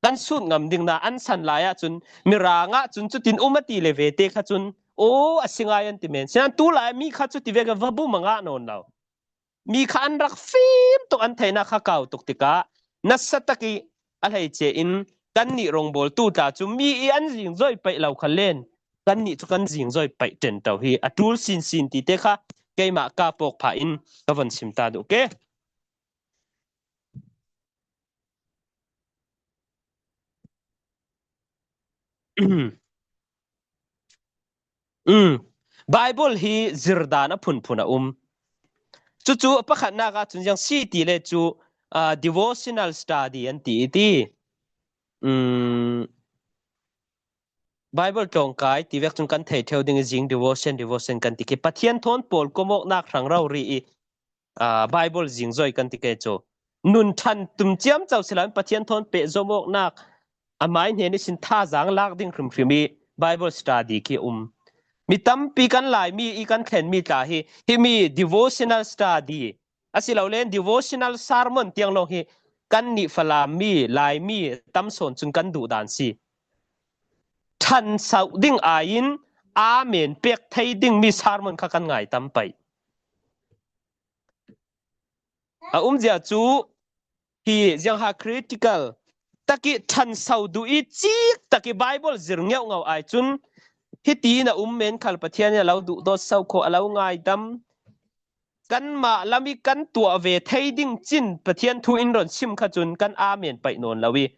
kan sut ngam ding na an san lai ahcun Mirang ahcun cutin um a ti le vete kha cun, "Aw, a si ngai," an ti men. Sinan tu lai mi kha cuti vek va bum a ngah nawn lo. Mi kha an rak fim tuk, an theihnak kha kau tuk tikah nasa tak i a hleice in kannih rongbawltu tla cu mi i an zingzoi paih lo kha len kannih cu kan zingzoi paih ṭenṭo hi a ṭul sinsin ti te kha keimah ka pawk phah in ka von sim ta duh ke. Um, Bible hi zirdan a phunphun a um. Cucu a pakhatnak ah cun ziang si ti le cu, ah, devotional study an ti i ti. Um, Bible tlawngkai ti vek cun kan thei ṭheu ding i zing devotion, devotion kan ti khi Pathian thawn pawl komawknak hrang rori i, aa, Bible zingzoi kan ti ke cu. Nun ṭhan tum ciamco si loin Pathian thawn pehzom awknak a mai hnen ihsin thazaang lak ding hrimhrim i Bible study khi um. Mi tampi kan Laimi i kan thlenmi tla hi, himi devotional study, asilole devotional sermon tiang lawng hi kan nih Falammi, Laimi tam sawn cun kan duh dan si. Ṭhan sauh ding aiin amen pek thei dingmi sermon kha kan ngai tam paih. A umzia cu hi ziangha critical takih ṭhan sau duh i cik takih Bible zir ngeuh ngauh ai cun hiti in a um men khal Pathian in a lo duhdawt sau khawh, a lo ngaidam. Kanmah lam i kan tuah ve thei ding cin Pathian thu in ron sim kha cun kan amen paih nawn lo i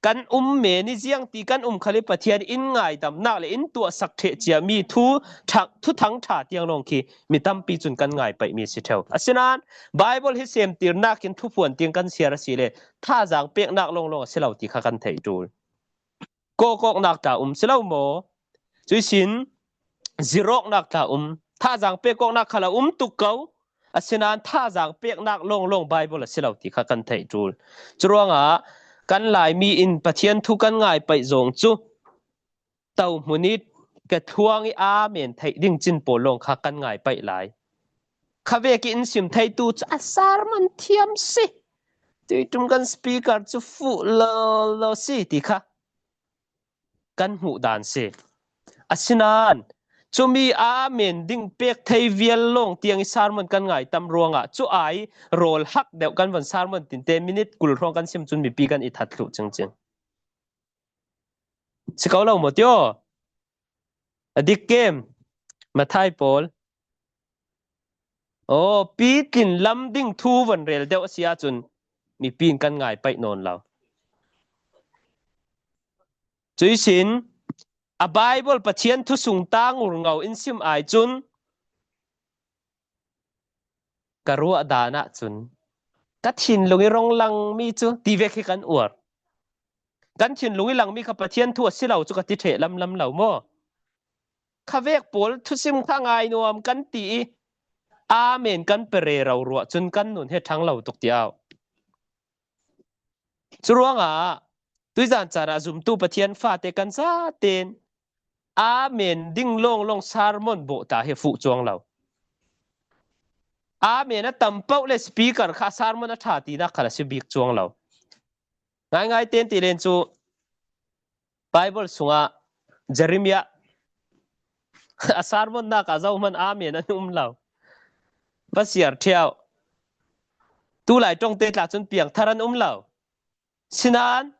kan um men i ziang ti kan um khal i Pathian in ngaidamnak le in tuahsak ṭheh ciami thu ṭha-, thuthang ṭha tiang lawng khi mi tampi cun kan ngai paihmi a si ṭheu. Asinain Bible hi semtirnak in thuphuan tiang kan siar a si le thazaang peknak lawnglawng a si lo ti kha kan theih ṭul. Kawkawknak tla um si lo maw? Cuihsin zirawknak tla um, thazaang pekawknak khal a um tuk ko. Asinain thazaang peknak lawnglawng Bible a si lo ti kha kan theih ṭul. Curuangah kan Laimi in Pathian thu kan ngai paih zong cu tohmun i ka thuang i amen theih ding cin pawl lawng kha kan ngai paih lai. Kha vek i in sim theitu cu a sermon thiam si. Tuiṭum kan speaker cu fuh lo lo si ti kha kan hmuh dan si. Asinain cumi amen ding pek thei vial lawng tiang i sermon kan ngai tam ruangah cu ai rawl hak deuh kan von sermon tinte minute kul hrawng kan sim cun mipi kan i that thluh cingcing. Si ko lo maw tio? A dik kem, Matthai pawl. Aw, pitlin lam ding thu von rel deuh a si ahcun mipi in kan ngai paih nawn lo. Cuihsin a Bible Pathian thu sung tang ur ngau in sim ai cun ka ruah dan ahcun ka thinlung i rong langmi cu ti vek hi kan uar. Kan thinlung i langmi kha Pathian thu a si lo cu ka ti ṭheh lamlam lo maw? Kha vek pawl thusim kha ngai nuam kan ti i amen kan pe rero ruah cun kan nun he ṭhang lo tuk ti au. Curuangah tuizan caan ah zumtu Pathian fate kan zaten amen ding lawnglawng sermon bawh ta hi a fuh cuang lo. Amen a tam paoh le speaker kha sermon a ṭha tinak khal a si bik cuang lo. Ngaingai ten ti len cu Bible sungah Jeremiah a sermonnak ah zohman amen an um lo. Va siar ṭhiau. Tulai ṭongte tla cun piangthar an um lo. Sinan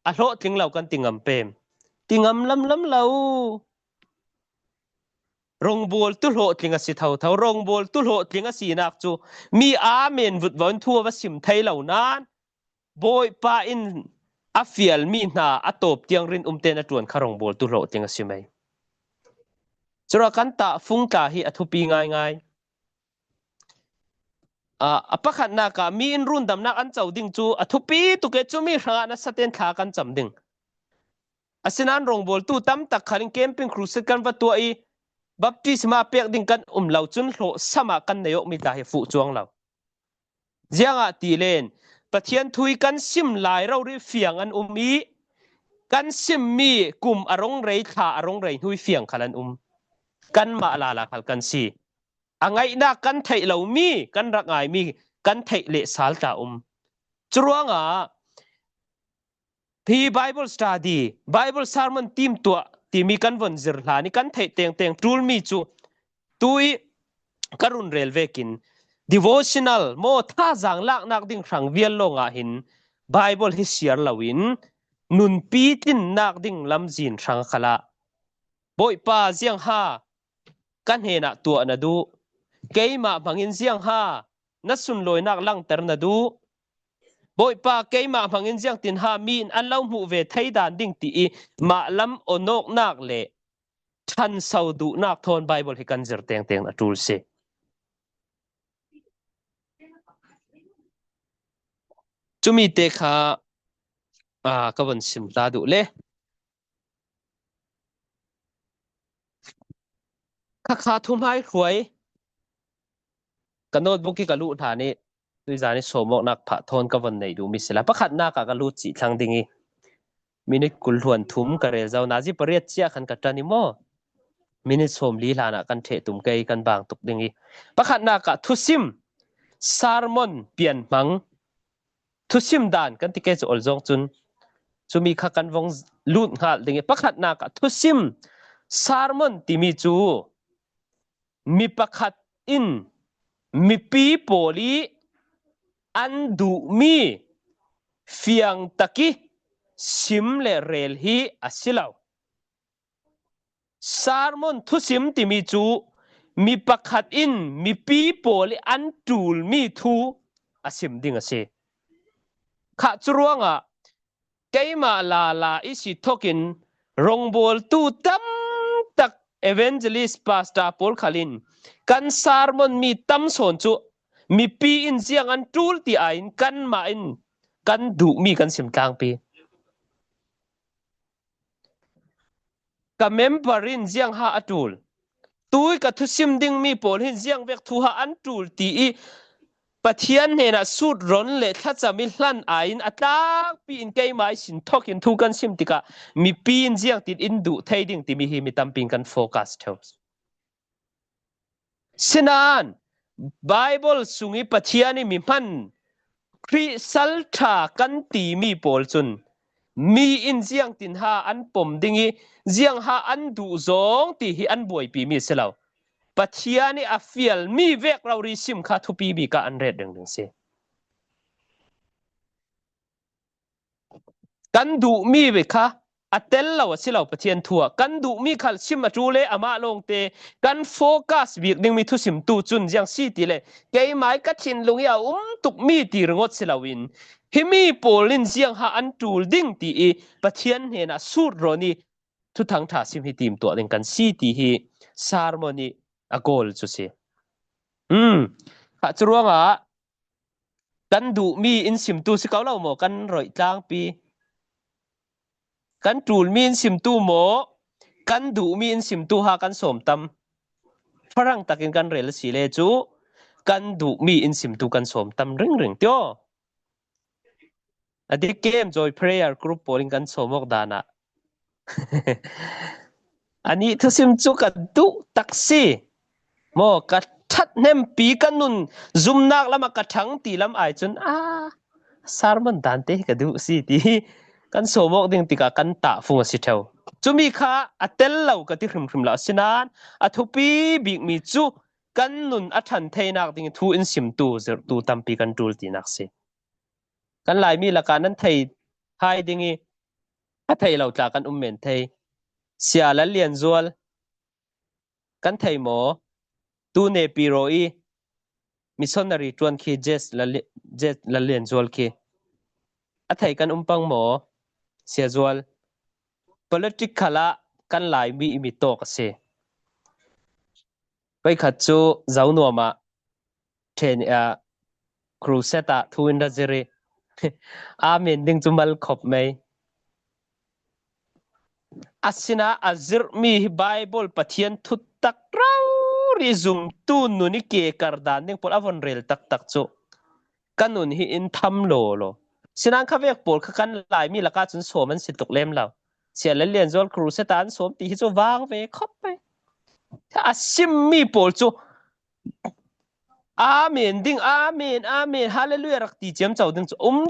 a hlawhtling lo kan ti ngam pem. Ti ngam lamlam lo. Rongbawltu hlawhtling a si thotho. Rongbawltu hlawhtling a sinak cu mi amen vutvo in thu a va sim thei lo nan Bawipa in a fialmi hna a tawp tiang rinum tein a ṭuan kha rongbawltu hlawhtling a si mei. Curuangah kan tahfung tla hi a thupi ngaingai. Aa, a pakhatnak ah mi in rundamnak an co ding cu a thupi tuk i cumi hrangah nasa tein thla kan cam ding. Asinain rongbawltu tam tak khal in camping crusade kan va tuah i baptisma pek ding kan um lo cun hlawhsam ah kan nei awk mi tla hi a fuh cuang lo. Ziangahtile Pathian thu i kan sim lai rori fiang an um i kan simmi kum a rong rei, thla a rong rei hnu i fiang khal an um. Kanmah lala khal kan si. A ngaihnak kan theih lomi, kan rak ngaimi kan theih leh sal tla um. Curuangah hi Bible study, Bible sermon timtuah timi kan von zir hlan i kan theih tengteng ṭulmi cu tu i ka run rel vekin devotional maw, thazaang laknak ding hrang vial lawngah hin Bible hi siar loin nunpi tlinnak ding lamzin hrang khalah Bawipa ziangha ka hnenah tuah na duh, keimah hmangin ziangha na sunlawinak langter na duh, Bawipa, keimah hmangin ziangtin ha mi in an lo hmuh ve thei dan ding ti i mah lam awnawknak le ṭhanso duhnak thawn Bible hi kan zir tengteng a ṭul si. Cumi te kha, aa, ka von sim ta duh le. Kha kha thum hai hruai. Ka notebook hi ka luh hna nih, tuizan i sawmawknak phah thawn ka von nei duh mi si lai. Pakhatnak ah ka lut cih thlang ding i, minute kul hluan thum ka rel zo. Nazi pariat cia khan ka ṭan i maw? Minute sawmli hlan ah kan ṭheh tum kei, kan bang tuk ding i. Pakhatnak ah thusim, sermon pian hmang, thusim dan kan ti kei cu ol zawng cun, cumi kha kan vong lut hngalh ding i. Pakhatnak ah thusim, sermon timi cu mi pakhat in mipi pawl i an duhmi fiang tak i sim le rel hi a si lo. Sermon thusim timi cu mi pakhat in mipi pawl i an ṭulmi thu a sim ding a si. Kha cu ruangah keimah lala i si thokin rongbawltu tam tak, evangelist, pastor pawl khal in kan sermon mi tam sawn cu mipi in ziang an ṭul ti aiin kanmah in kan duhmi kan sim tlangpi. Ka member in ziang ha a ṭul, tui ka thusim dingmi pawl hin ziang vek thu ha an ṭul ti i Pathian hnenah sut ron le thlacam i hlan aiin a tlakpi in keimah i sin thokin thu kan sim tikah mipi in ziangtin in duh thei ding timi hi mi tampi in kan focus ṭheu. Sinain Bible sung i Pathian i mi hman Khrih salṭha kan timi pawl cun mi in ziangtin ha an pom ding i ziang ha an duh zong ti hi an buaipi mi a si lo. Pathian i a fialmi vek rori sim kha thupi bik ah an ret ringring si. Kan duhmi ve kha a tel lo a si lo Pathian thu ah. Kan duhmi khal sim a ṭul le amah lawngte kan focus bik dingmi thusimtu cun ziang si ti le keimah i ka thinlung i a um tukmi ti ringawt si loin himi pawl in ziang ha an ṭul ding ti i Pathian hnenah sut ron i thuthang ṭha sim hi tim tuah ding kan si ti hi sermon i a goal cu si. Um, kha cu ruangah kan duhmi in simtu si ko lo maw? Kan roih tlangpi. Kan ṭulmi in simtu maw? Kan duhmi in simtu ha kan sawm tam. Farang takin kan rel a si le cu kan duhmi in simtu kan sawm tam ringring tio. A dik kem Joy Prayer Group pawl in kan sawm awk dan ah. Anih thusim cu ka duh tak si. Maw, ka ṭhathnempi, ka nun zumnak lam ah ka ṭhang ti lam ai cun, a, sermon dante hi ka duh si ti hi kan sawm awk ding tikah kan tahfung a si ṭheu. Cumi kha a tel lo ka ti hrimhrim lo, asinain a thupi bikmi cu kan nun a ṭhan theinak ding thu in simtu, zirhtu tampi kan ṭul tinak si. Kan Laimi lakah nan thei hai ding i, a thei lo tla kan um men thei. Sia Lal Lian Zual kan thei maw? Tu Naypyidaw i missionary ṭuan khi Jes Lal, Jes Lal Lian Zual khi a thei kan um pang maw? Sia Zual. Political ah kan Laimi i mi tawk a si. Voikhat cu Zonuam ah ṭhen, ah, crusade ah thu in ra zir i, amen ding cu mal khop mei. Asinain a zirhmi hi Bible Pathian thutak rori zumtu nun i ke kar dan ding pawl a von rel taktak cu ka nun hi in tham lawlaw. Sinain kha vek pawl kha kan Laimi lakah cun sawm an si tuk lem lo. Sia Lal Lian Zual crusade ah an sawm ti hi cu vang ve khop mai. A simmi pawl cu amen ding, amen, amen, hallelujah rak ti ciamco ding cu um,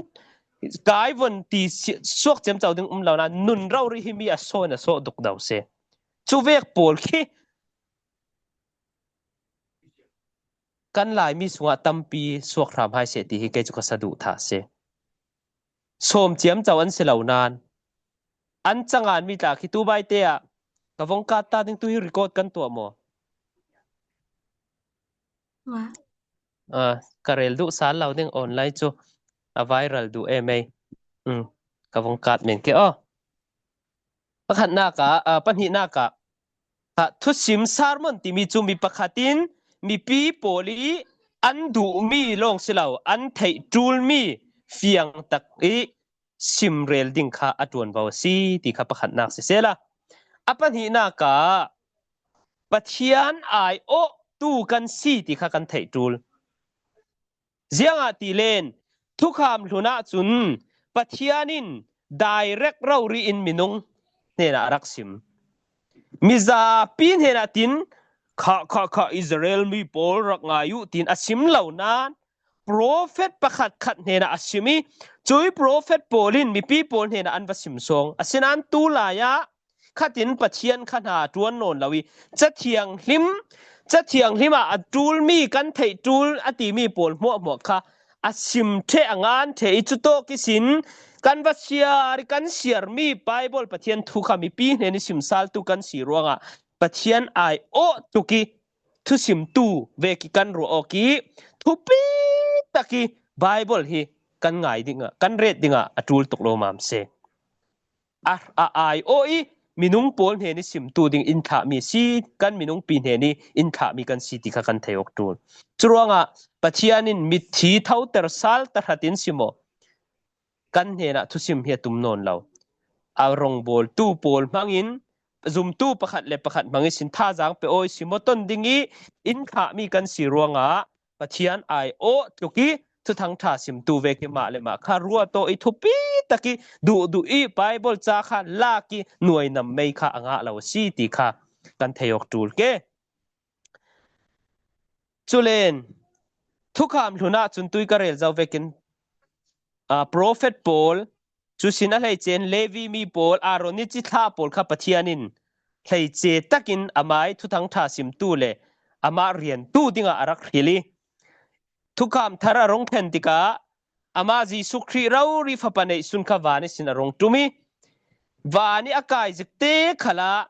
kai von ti si-, suak ciamco ding um lo nain nun rori hi mi a sawn a sawh duk do si. Cu vek pawl khi kan Laimi sungah tampi suak hram hai seh ti hi kei cu ka saduh thah si. Sawm ciamco an si lo nain an cangan mi tla khi tu bai te ah ka vong kat ta ding tu hi record kan tuah maw? Mah. Ah, ka rel duh sal lo ding online cu. A viral duh em ei. Um, ka vong kat men ke aw. Pakhatnaka, ah, pahnihnak ah, ah, thusim sermon timi cu mi pakhat in mipi pawl i an duhmi lawng si lo, an theih ṭulmi fiang tak i simrel ding kha a ṭuanvo a si ti kha pakhatnak sisela, a pahnihnak ah Pathian aiawhtu kan si ti kha kan theih ṭul. Ziangahtile thukham hlun ahcun Pathian in direct rori in minung hnenah a rak sim. Mizapi hnenah tin, kha, kha, kha, Israel mi pawl rak ngai uh, tin a sim lo nain, profet pakhat khat hnenah a sim i, cui profet pawl in mipi pawl hnenah an va sim sawng. Asinain tu lai ah khatin Pathian kha hna ṭuan nawn lo i, Cathiang hlim, Cathiang hlim ah a ṭulmi kan theih ṭul a timi pawl hmuahhmuah kha a sim ṭheh, a ngan ṭheh i, cutawk ihsin kan va siar i, kan siarmi Baibal Pathian thu kha mipi hnen i simsaltu kan si ruangah Pathian aiawh tuk i thusimtu vek i kan ruah awk i, thupi tak i Baibal hi kan ngai dingah, kan ret dingah a ṭul tuk lo mam se. A, a aiawh i minung pawl hnen i simtu ding in thlahmi si, kan minungpi hnen i in thlahmi kan si ti kha kan thei awk ṭul. Curuangah Pathian in mitthi thoter sal tahratin sim aw. Kan hnenah thusim hi a tum nawn lo. A rongbawltu pawl hmangin, zumtu pakhat le pakhat hmangin sin thazaang pe aw i sim aw ton ding i in thlahmi kan si ruangah Pathian aiawh tuk i Thuthang ṭha simtu vek i mah le mah kha ruat aw i, thupi tak i duhduh i Baibal ca kha lak i nuainam mei kha a ngah lo a si ti kha kan thei awk ṭul ke. Culen thukham hlun ahcun tui ka rel zo vekin, aa, profet pawl, cu sin a hleice in Levi mi pawl, Aaron i cithlah pawl kha Pathian in hleice takin amah i Thuthang ṭha simtu le amah riantu dingah a rak hril i, thukham thar a rung thlen tikah amah Jesuh Khrih rori fapa neih sun kha van ihsin a rung ṭum i, van i a kai zik te khalah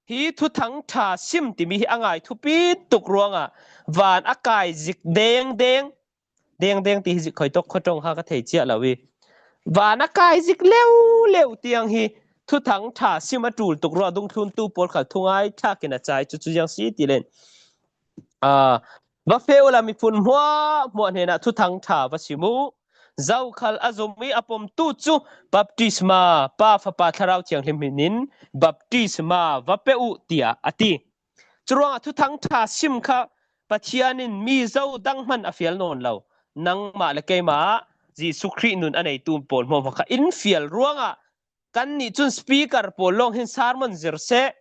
hi Thuthang ṭha sim timi hi a ngai thupi tuk ruangah van a kai zik dengdeng, dengdeng ti hi zik khoi tawk khuaṭong ha ka thei ciah lo i, van a kai zik leuleu tiang hi Thuthang ṭha sim a ṭul tuk ruah dungthluntu pawl khal thungai thlak in a cai cu, cu ziang si ti len. Aa, va feh uhla miphun hmuahhmuah hnenah Thuthang ṭha va sim uh. Zokhal a zum i a pomtu cu baptisma, Pa, Fapa, Thlarau Thianghlim hmin in baptisma va pe uh, tiah a ti. Curuangah Thuthang ṭha sim kha Pathian in mi zo dang hman a fial nawn lo. Nangmah le keimah Jesuh Khrih nun a neitu pawl hmuahhmuah kha in fial ruangah kannih cun speaker pawl lawng hin sermon zir seh,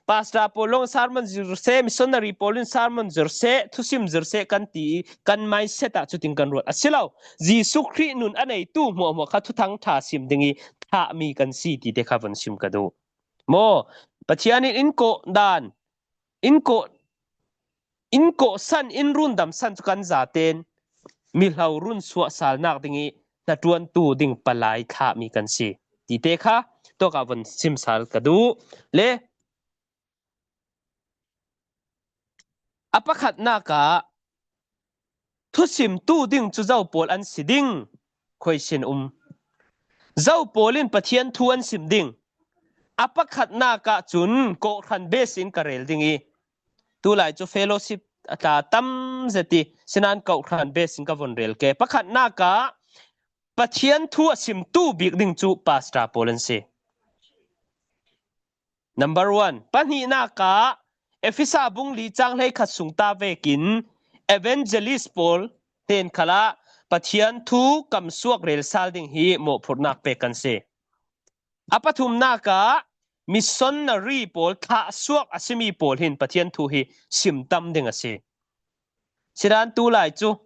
pastor pawl lawng sermon zir seh, missionary pawl in sermon zir seh, thusim zir seh kan ti i, kan mindset ah cutin kan ruat a si lo. Jesuh Khrih nun a neitu hmuahhmuah kha Thuthang ṭha sim ding i thlahmi kan si ti te kha von sim ka duh. Maw, Pathian in in kawh dan, in kawh, in kawhsan, in rundamsan cu kan zaten mihlo run suahsalnak ding i hnaṭuantu ding palai thlahmi kan si ti te kha tawkah von simsal ka duh. Le a pakhatnak ah thusimtu ding cu zo pawl an si ding? Question um. Zo pawl in Pathian thu an sim ding? A pakhatnak ah cun kawhhran base in ka rel ding i, tulai cu fellowship a tla tam zet i, sinan kawhhran base in ka von rel ke. Pakhatnak ah Pathian thu a simtu bik ding cu pastor pawl an si. Number one. Pahnihnak ah Efesa bung li cang hleikhat sung ta vekin evangelist pawl hnen khalah Pathian thu kamsuak relsal ding hi mawhphurhnak pek kan si. A pathumnak ah missionary pawl, thlahsuak a simi pawl hin Pathian thu hi simtam ding a si. Sinan tulai cu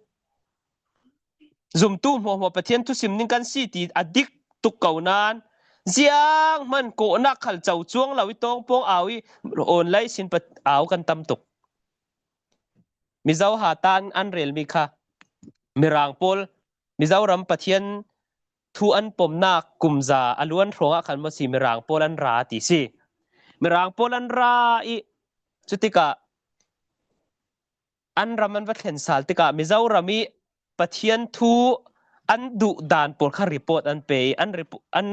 zumtu hmuahhmuah Pathian thusim ning kan si ti a dik tuk ko nain, zianghman kawhnak khal co cuang lo i tawngpawng au i online sin pa-, au kan tam tuk. Mizo ha tan an relmi kha Mirang pawl, Mizoram Pathian thu an pomnak kumza a luan hrawngah khan maw si Mirang pawl an ra ti si. Mirang pawl an ra i cutikah an ram an va thlen sal tikah Mizoram i Pathian thu an duh dan pawl kha report an pe i, an, an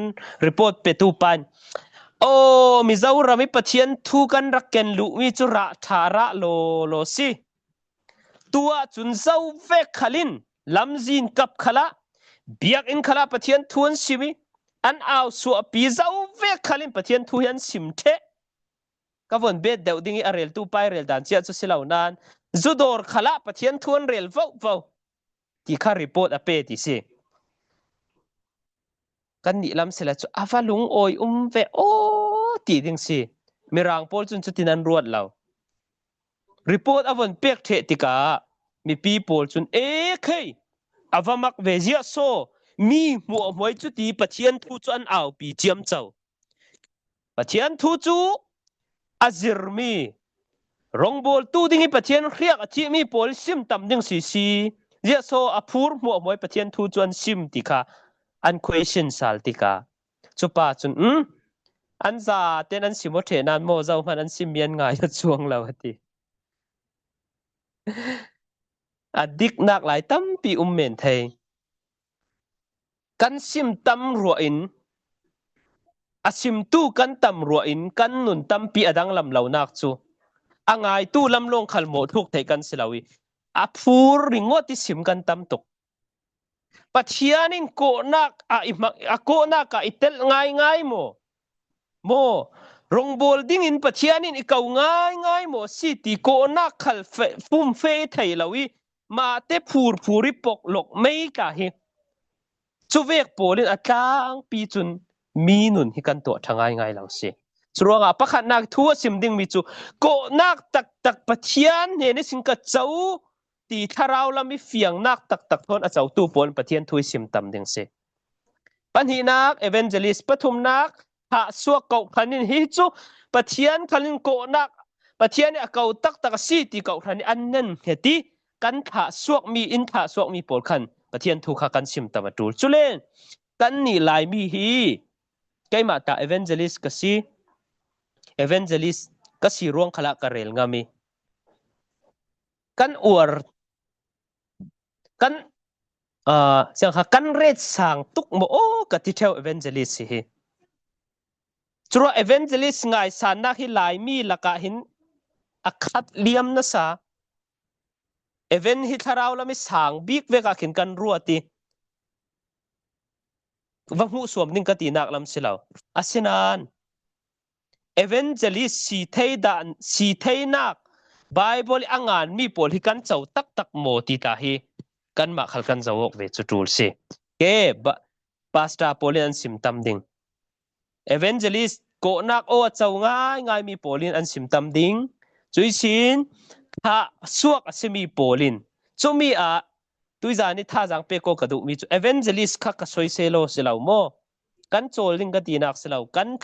report petu pa'n, "Aw, Mizoram i Pathian thu kan rak ken luh mi cu rah ṭha rah law law si. Tuah cun zo vek khal in lamzin kap khalah, biakinn khalah Pathian thu an sim i, an au suahpi zo vek khal in Pathian thu hi an sim ṭheh. Ka von bet deuh ding i a reltu pa i rel dan ciah cu si lo nain, zu dawr khalah Pathian thu an rel vovo," ti kha report a pe ti si. Kannih lam sila cu a va lungawi um ve aw ti ding si. Mirang pawl cun cutin an ruat lo. Report a von pek ṭheh tikah mipi pawl cun, "E khei, a va mak ve ziah saw, mi hmuahhmuah i cuti Pathian thu cu an aupi ciamco. Pathian thu cu a zirmi, rongbawltu ding i Pathian hriak a cihmi pawl sim tam ding si si. Ziah saw a phur hmuahhmuah i Pathian thu cu an sim," ti kha an question sal tikah, cupa cun, "Um, an zaten an sim aw ṭheh nain maw, zohman an simmi an ngai aw cuang lo," a ti. A diknak lai tampi um men thei. Kan sim tam ruah in, a simtu kan tam ruah in kan nun tampi a danglam lonak cu a ngaitu lam lawng khal mawh tluk theih kan si lo i, a phur ringawt i sim kan tam tuk. Pathian in kawhnak ah i hmang, a kawhnak ah i telh ngaingai maw? Maw, rongbawl dingin Pathian in i ko ngaingai maw si ti kawhnak khal fe-, fumfe thei lo i, mahte phurphur i pok lok mei ta hi. Cuvek pawl in a tlangpi cun mi nun hi kan tuah ṭha ngaingai lo si. Curuangah pakhatnak thu a sim dingmi cu kawhnak taktak Pathian hnen ihsin ka co ti thlarau lam i fiangnak taktak thawn a cotu pawl in Pathian thu i sim tam ding si. Pahnihnak evangelist, pathumnak thahsuak, kohhran in hi cu Pathian khal in kawhnak, Pathian i a ko taktak a si ti kohhran i an nan hnget i kan thahsuakmi, in thahsuakmi pawl khan Pathian thu kha kan sim tam a ṭul. Cule kannih Laimi hi keimah ta evangelist ka si, evangelist ka si ruang khalah ka rel ngam i kan uar, kan, ah, siangkha kan rate sang tuk maw aw ka ti ṭheu evangelist hi hi. Curuah evangelist ngaisannak hi Laimi lakah hin a khat liam nasa. Even hi thlarau lam i sang bik vek ah khin kan ruat i va hmuhsuam ding ka tinak lam si lo. Asinain evangelist si thei dan, si theinak Bible i a nganmi pawl hi kan co taktak maw ti ta hi kanmah khal kan zoh awk ve cu ṭul si. Ke ba-, pastor pawl in an sim tam ding. Evangelist kawhnak aw a co ngaingaimi pawl in an sim tam ding. Cuihsin thahsuak a simi pawl in, cumi ah tuizan i thazaang pek aw ka duhmi cu evangelist kha ka soisel aw si lo maw? Kan cawl ding ka tinak si lo. Kan,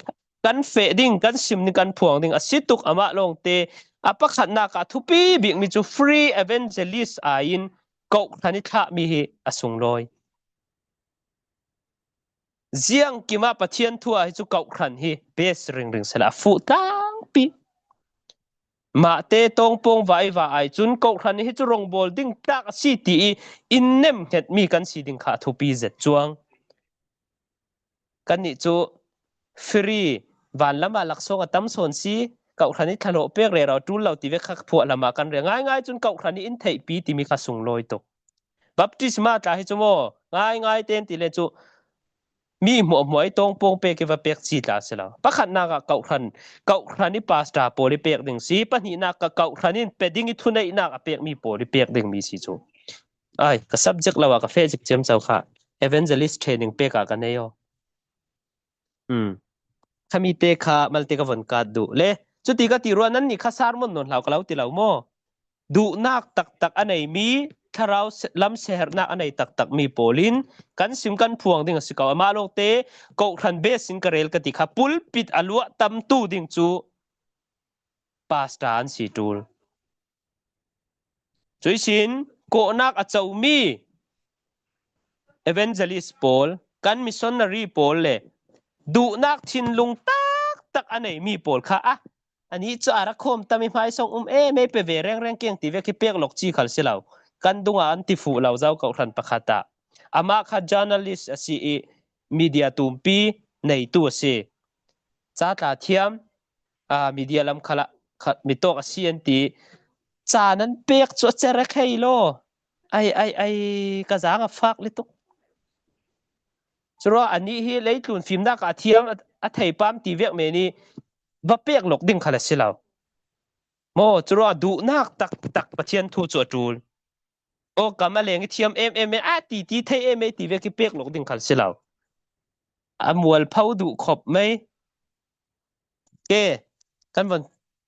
kan feh ding, kan sim ding, kan phuang ding a si tuk. Amah lawngte a pakhatnak ah thupi bikmi cu free evangelist aiin kohhran i thlahmi hi a sunglawi. Ziangkim ah Pathian thu ah hi cu kohhran hi base ringring sila a fuh tlangpi. Mahte tawngpawng vai va ai cun kohhran hi cu rongbawl ding tlak a si ti i in nemhngetmi kan si ding kha a thupi zet cuang. Kannih cu free vanlam ah laksawng a tam sawn si, kohhran i thlahlawh pek rero ṭul lo ti vek kha phuah lam ah kan rel ngaingai cun kohhran i in theihpi timi kha sunglawi tuk. Baptisma tla hi cu maw, ngaingai ten ti le cu mi hmuahhmuah i tawngpawng pek i va pek ci tla si lo. Pakhatnak ah kohhran, kohhran i pastor pawl i pek ding si, pahnihnak ah kohhran in pe ding i thuneihnak a pekmi pawl i pek dingmi si cu. Ai, ka subject lo ah ka feh zik ciamco kha evangelist training pek ah ka nei aw. Hmm. Khami te kha malte ka von kat duh le. Cuti ka ti ruah, nannih kha sermon nawn hlau ka lo ti lo maw? Duhnak taktak a neimi, thlarau se-, lam seherhnak a nei taktakmi pawl in kan sim kan phuang ding a si ko. Amah lawngte kohhran base in ka rel ka ti kha pulpit a luah tamtu ding cu pastor an si ṭul. Cuihsin kawhnak a comi evangelist pawl, kan missionary pawl le duhnak thinlung taktak a neimi pawl kha a, anih cu a rak khawm tam i hmaisawng um e, mei pe ve rengreng keng ti vek hi pek lawk ci khal si lo. Kan dungah an ti fuh lo, zau kohhran pakhat ah Amah kha journalist a si i, media tumpi neitu a si. Ca tla thiam, a, media lam khalah khat mi tawk a si an ti. Ca nan pek cu a cer a khei law. Ai, ai, ai, ka zang a fak lituk. Curuah anih hi leitlun fimnak ah a thiam, a, a thei pam ti vek men i va pek lok ding khal a si lo. Maw, curuah duhnak taktak Pathian thu cu a ṭul. Aw, kam a leng i thiam em em e, a ti ti thei em e ti vek i pek lok ding khal si lo. A mualpho duh khop mai. Ke, kan von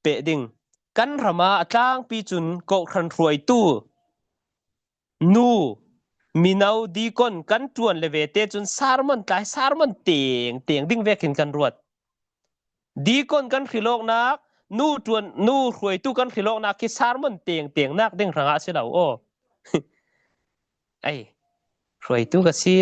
peh ding. Kan ram ah a tlangpi cun kawhhran hruaitu nu, mino, dikon kan ṭuan le ve te cun sermon tlai, sermon teng teng ding vekin kan ruat. Dikon kan hrilawknak, nu ṭuan, nu hruaitu kan hrilawknak khi sermon teng tengnak ding hrangah a si lo aw. Ai, hruaitu ka si,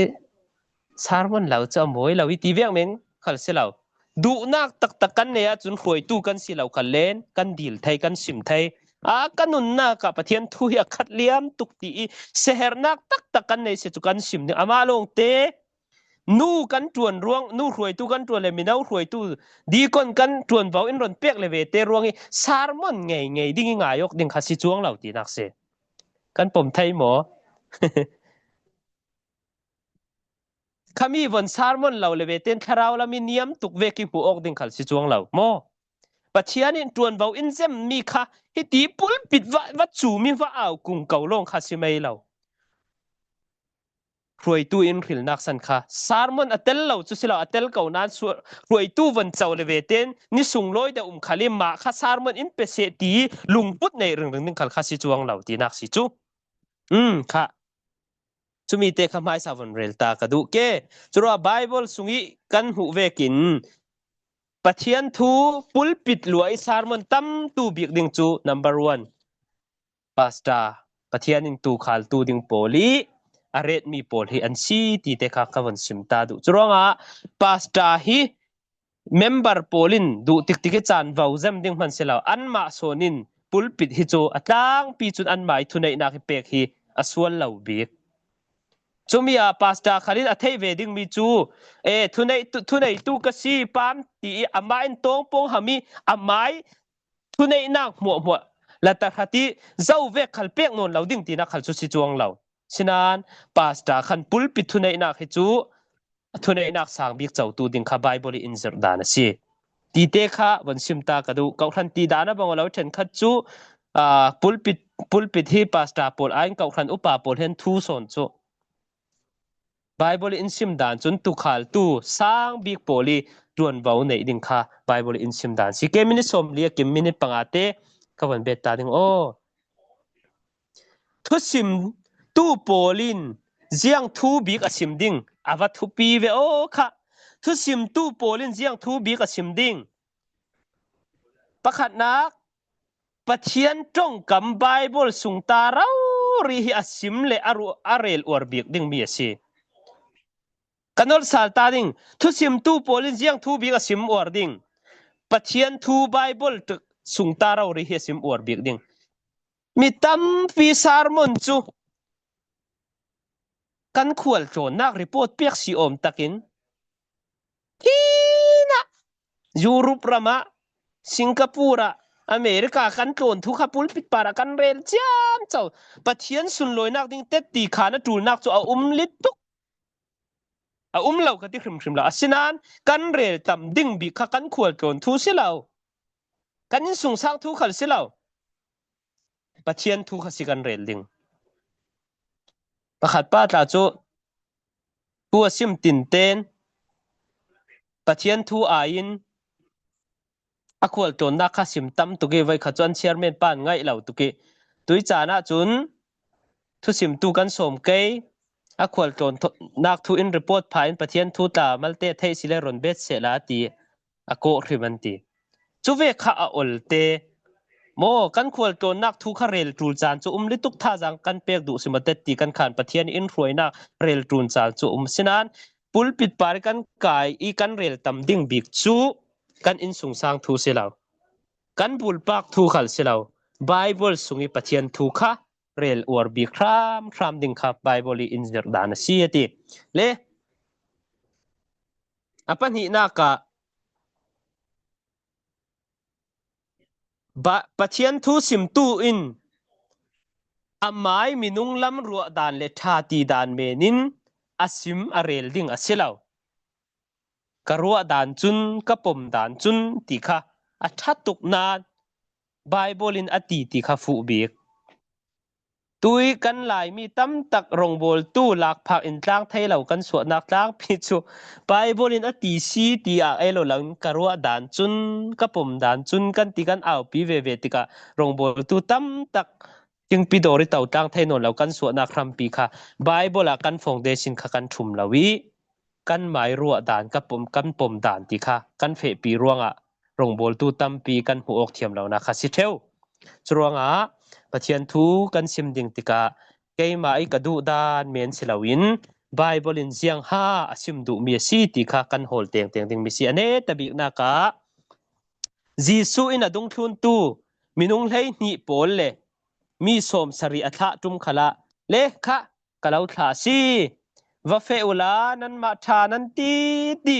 sermon lo cu a mawi lo i ti vek men khal si lo. Duhnak taktak kan nei ahcun hruaitu kan si lo khal len kan dil thei, kan sim thei. A, ka nunnak ah Pathian thu hi a khat liam tuk ti i seherhnak taktak kan nei si cu kan sim ding. Amah lawngte nu kan ṭuan ruang, nu hruaitu kan ṭuan le mino hruaitu, dikon kan ṭuan vo in ron pek le ve te ruang i sermon ngei ngei ding i ngai awk ding kha si cuang lo tinak si. Kan pom thei maw? Khami von sermon lo le ve ten thlarau lam i niam tuk vek i hmuh awk ding khal si cuang lo maw? Pathian in ṭuan vo in zem mi kha hiti pulpit va, va cu mi va au kung ko lawng kha si mai lo. Hruaitu in hrilnak san kha sermon a tel lo cu si lo, a tel ko nan su-, hruaitu von co le ve ten ni sunglawi deuh um khal i mah kha sermon in pe seh ti lungput nei ringring ding khal kha si cuang lo tinak si cu. Um, kha. Cumi te kha hmaisa von rel ta ka duh ke. Curuah Bible sung i kan hmuh vekin Pathian thu pulpit luah i sermon tam tu bik ding cu number one. Pastor, Pathian in tuukhaltu ding pawl i a retmi pawl hi an si ti te kha ka von sim ta duh. Curuangah pastor hi member pawl in duh tiktik i caan vo zem ding hman si lo. Anmah sawn in pulpit hi cu a tlangpi cun anmah i thuneihnak i pek hi a sual lo bik. Cumi ah pastor khal in a theih ve dingmi cu, e, thuneitu, thuneitu ka si pam ti i amah in tawngpawng ham i amah i thuneihnak hmuahhmuah la tahrat i zo vek khal pek nawn lo ding tinak khal cu si cuang lo. Sinain pastor khan pulpit thuneihnak hi cu a thuneihnak sang bik cotu ding kha Bible i in zirh dan a si. Ti te kha von sim ta ka duh. Kawhhran ti dan a bang a lo ṭhenkhat cu, aa, pulpit, pulpit hi pastor pawl aiin kawhhran upa pawl hi an thu sawn cu. Bible i in sim dan cun tuukhaltu sang bik pawl i ṭuanvo neih ding kha Bible i in sim dan si. Ke minit sawmli a kim minit panga te ka von bet ta ding aw. Thusimtu pawl in ziang thu bik a sim ding a va thupi ve aw kha. Thusimtu pawl in ziang thu bik a sim ding. Pakhatnak, Pathian ṭongkam Bible sung ta rori hi a sim le a ru-, a rel uar bik dingmi a si. Kan nolh sal ta ding, thusimtu pawl in ziang thu bik a sim uar ding. Pathian thu Bible ṭ-, sung ta rori hi a sim uar bik ding. Mi tampi sermon cu kan khualtlawnnak report pek si awm takin, hinah Europe ram ah, Singapore ah, America kan tlawn thu kha pulpit par ah kan rel ciamco. Pathian sunlawinak ding tetti khan a ṭulnak cu a um lituk. A um lo ka ti hrimhrim lo. Asinain kan rel tam ding bik kha kan khualtlawn thu si lo. Kan innsungsang thu khal si lo. Pathian thu kha si kan rel ding. Pakhat pa tla cu thu a sim tinten Pathian thu aiin a khualtlawnnak kha sim tam tuk i, voi khat cu an chairman pa an ngaih lo tuk i, tui caan ah cun thusimtu kan sawm kei, a khualtlawnnak thu in report pha in Pathian thu tla malte a theih si le ron bet seh la ti, a kawh hrim an ti. Cu ve kha a ol te. Maw, kan khualtlawnnak thu kha rel ṭul caan cu um lituk, thazaang kan pek duh si maw tetti kan khan Pathian in hruainak rel ṭul caan cu um. Sinain pulpit par i kan kai i kan rel tam ding bik cu kan innsungsang thu si lo. Kan bulpak thu khal si lo. Bible sung i Pathian thu kha rel uar bik hram hram ding kha Bible i in zir dan a si a ti. Le a pahnihnak ah Ba-, Pathian thu simtu in amai minung lam ruah dan le ṭha ti dan men in a sim a rel ding a si lo. Ka ruah dan cun, ka pom dan cun ti kha a ṭha tuk nain Bible in a ti ti kha fuh bik. Tui kan Laimi tam tak rongbawltu lakphak in tlang thei lo kan suahnak tlangpi cu Bible in a ti si ti ah ei lo langin ka ruah dan cun, ka pom dan cun kan ti kan aupi veve tikah rongbawltu tam tak thingpi dawr i to tlang thei nawn lo kan suahnak hrampi kha Bible ah kan foundation kha kan ṭhum lo i kan mai ruah dan, ka pom, kan pom dan ti kha kan fehpi ruangah rongbawltu tampi kan hmuh awk thiam lonak kha si ṭheu. Curuangah Pathian thu kan sim ding tikah keimah i ka duh dan men si loin Bible in ziangha a sim duhmi a si ti kha kan hawl tengteng dingmi si. A neta biknak ah Jesuh in a dungthluntu minung hleihnih pawl le mi sawmsarih a thlah ṭum khalah le kha ka lo thlah a si. Va feh uhla nanmah ṭha nan ti ti,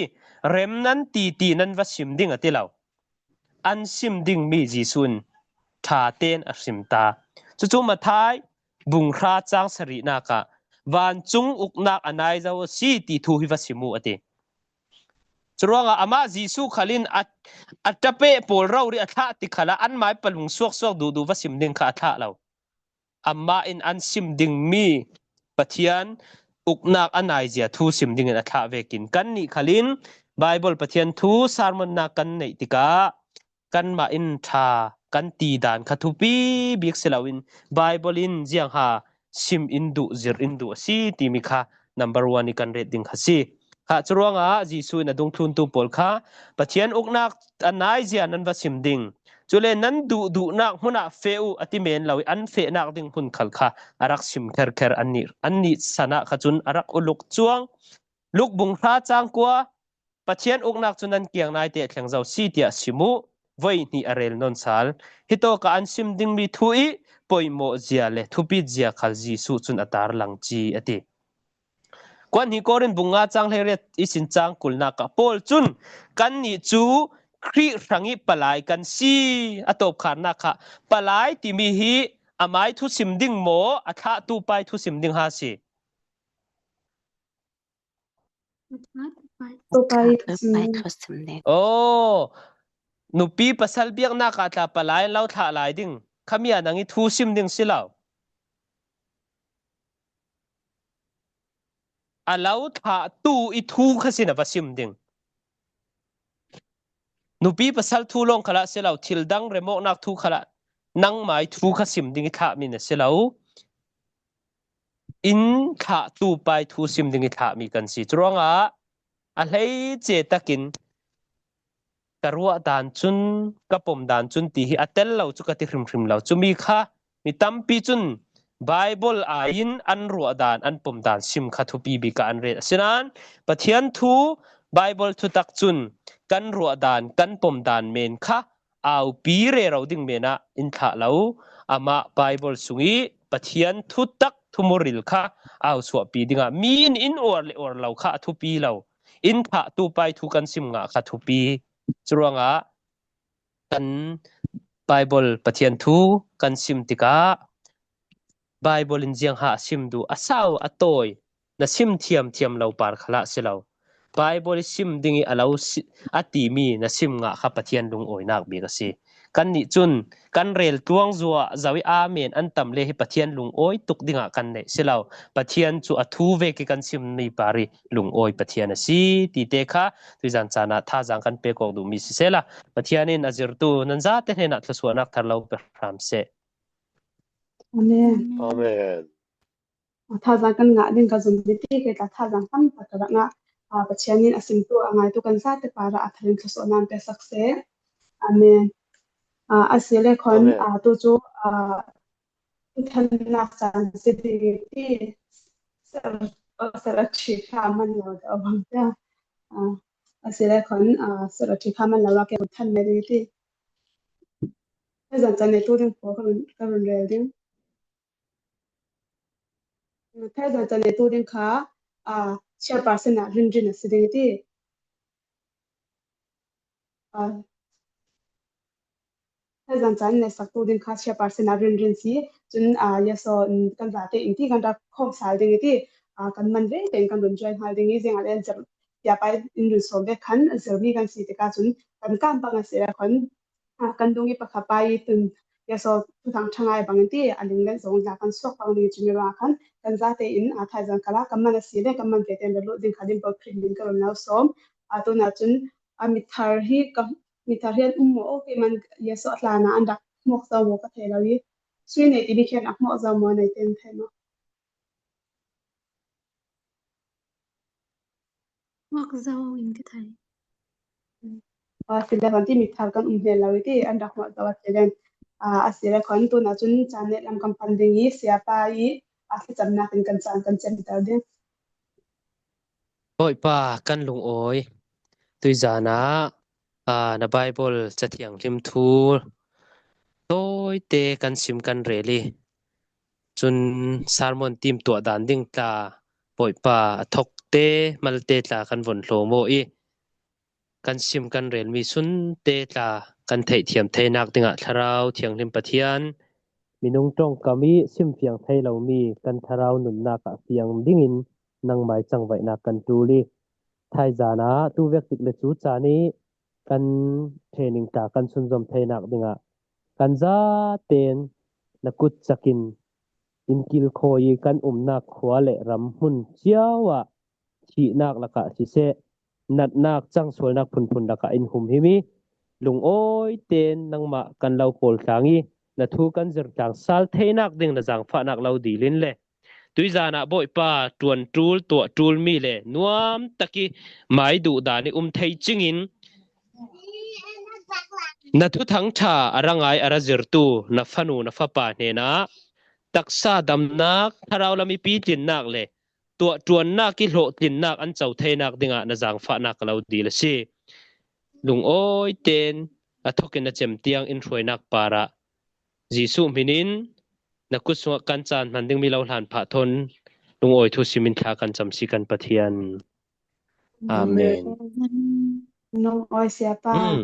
rem nan ti ti nan va sim ding a ti lo. An sim dingmi Jesuh in ṭha tein a sim ta. Cucu Matthai bung hra cang sarihnak ah vancung uknak a nai zo a si ti thu hi va sim uh a ti. Curuangah amah Jesuh khal in a, a ṭapeh pawl rori a thlah ti khalah an mai palung suaksuak duhduh va sim ding kha a thlah lo. Amah in an sim dingmi Pathian uknak a naizia thu sim dingin a thlah vekin kannih khal in Bible Pathian thu sermonnak kan neih tikah kanmah in ṭha kan ti dan kha thupi bik si loin Bible in ziangha sim in duh, zir in duh a si timi kha number one i kan ret ding kha si. Kha curuangah Jesuh in a dungthluntu pawl kha Pathian uknak a naizia nan va sim ding. Cule nan duhduhnak hmun ah feh uh a ti men lo i an fehnak ding hmun khal kha a rak sim kherkher annih, annih san ah kha cun a rak uluk cuang. Luk bung hra cang kua, Pathian uknak cu nan kiang naite a thleng zo si tiah sim uh. Voi hnih a rel nawn sal. Hitawk ah an sim dingmi thu i poimawh zia le thupit zia khal Jesuh cun a tarlang ci a ti. Kuan hnih Korin bung nga cang hleiriat i sin cang kulnak ah Paul cun kannih cu Khrih hrang i palai kan si a tawpkharnak kha palai timi hi amai thusim ding maw, a thlahtu pai thusim ding ha si? Tupai thusim ding. Oh, nupi pasal biaknak ah tla palai an lo thlah lai ding. Khami ah nang i thusim ding si lo. A lo thlahtu i thu kha sin a va sim ding. Nupi pasal thu lawng khalah si lo, thil dang remawknak thu khalah nangmai thu kha sim ding i thlahmi na si lo. In thlahtu pai thu sim ding i thlahmi kan si. Curuangah a hleice takin ka ruah dan cun, ka pom dan cun ti hi a tel lo cu ka ti hrimhrim lo. Cumi kha mi tampi cun Bible ai in an ruah dan, an pom dan sim kha thupi bik ah an ret. Asinain Pathian thu, Bible thutak cun kan ruah dan, kan pom dan men kha aupi rero ding men ah in thlah lo. Amah Bible sung i Pathian thutak thumuril kha au suahpi dingah mi in in uar le uar lo kha a thupi lo. In thlahtu pai thu kan sim ngah kha thupi. Curuangah kan Bible Pathian thu kan sim tikah Bible in ziangha a sim duh, a sau, a tawi, na sim thiamthiam lo par khalah si lo. Bible i sim ding i a lo si, a timi na sim ngah kha Pathian lungawinak bik a si. Kannih cun kan rel tluang zua zo i amen an tam le hi Pathian lungawi tuk dingah kan neih si lo. Pathian cu a thu vek i kan simmi par i lungawi Pathian a si ti te kha tuizan caan ah thazaang kan pek awk duhmi sisehla Pathian in a zirtu nan zate hnenah thluasuahnak thar lo pe hram seh. Amen. Amen. Thazaang kan ngah ding ka zumh dih ti, kei tla thazaang tam tak ka rak ngah. Aa, Pathian in a simtu, a ngaitu kan zate parah a thar in thluasuahnak pe sak seh. Amen. Aa, a si le khon, Amen. Aa, tu cu, aa, thuthangnak caan si ding ti, ser, aa, ser a ṭhi kha man lo dah a bang cia. Aa, a si le khon, aa, ser a ṭhi kha man lo ah ke thang me ding ti. Hei zan caan ne tu ding pawl ka run, ka run rel ding. Thaizan caan netu ding kha, ah, chairperson ah Rinrin a si ding i ti. Ah, thaizan caan nesak tu ding kha chairperson ah Rinrin si. Cun, ah, Yaso, um, kan zate in ti kan rak khawm sal ding i ti. Ah, kan man ve tein kan run join hal ding i, ziang ah len zir, tiapai in run sawm ve khan zirmi kan si tikah cun kan kam bang a si le khan, ah, kan dung i pakhat pa i tun Yaso Thuthang Ṭhangai bang in ti a ling le zong za kan suak bang ding i cumi ruangah khan kan zate in, ah, thaizan kal ah kan man a si le kan man ve tein lut ding kha ding Bawi Khrih min ka run lo sawm. Ah, tunah cun, ah, mithar hi ka, mithar hi an um maw? Aw, keimah Yaso a hlan ah an rak hmuak zo maw ka thei lo i, sui nei timi khi an rak hmuak zo maw, nei tein thei maw? Hmuak zo in ka thei. Ah, si le khan ti mithar kan um hnen lo i ti, an rak hmuak zo a si len. Ah, a si le khan tunah cun caan neh lam kan pan ding i, siapa i, ah, thlacamnak in kan caan kan cemter ding. Bawipa, kan lungawi. Tuizan ah, ah, na Baibal Cathianghlim thu tawite kan sim kan rel i, cun sermon team tuah dan ding tla, Bawipa, a thokte malte tla kan von hlawm aw i, kan sim kan relmi sunte tla kan theihthiam theinak dingah Thlarau Thianghlim Pathian, minung ṭongkam i simfiang thei lomi kan thlarau nunnak ah fiang dingin nangmai cangvaihnak kan ṭul i, thaizan ah tu vek tik le cu caan i kan training tla kan sunzom theinak dingah kan zaten na kut cakin in kilkhawi i kan umnak khua le ram hmun cio ah thihnak lakah siseh, natnak cangsualnak phunphun lakah in humhim i, lungawi tein nangmah kan lo kawl tlang i, na thu kan zir tlang sal theinak ding na zaangfahnak lo dil in le tuizan ah Bawipa, ṭuan ṭul, tuah ṭulmi le nuam tak i mai duh dan i um thei cingin na Thuthang Ṭha a ra ngai a ra zirtu na fanu na fapa hnenah taksa damnak, thlarau lam i pitlinnak le tuahṭuannak i hlawhtlinnak an co theinak dingah na zaangfahnak ka lo dil a si. Lungawi tein a thokin a cem tiang in hruainak parah Jesuh hmin in na kut sungah kan caan hman dingmi lo hlan phah thawn lungawi thu simin thla kan cam si kan Pathian. Amen. Lungawi siapa. Mm.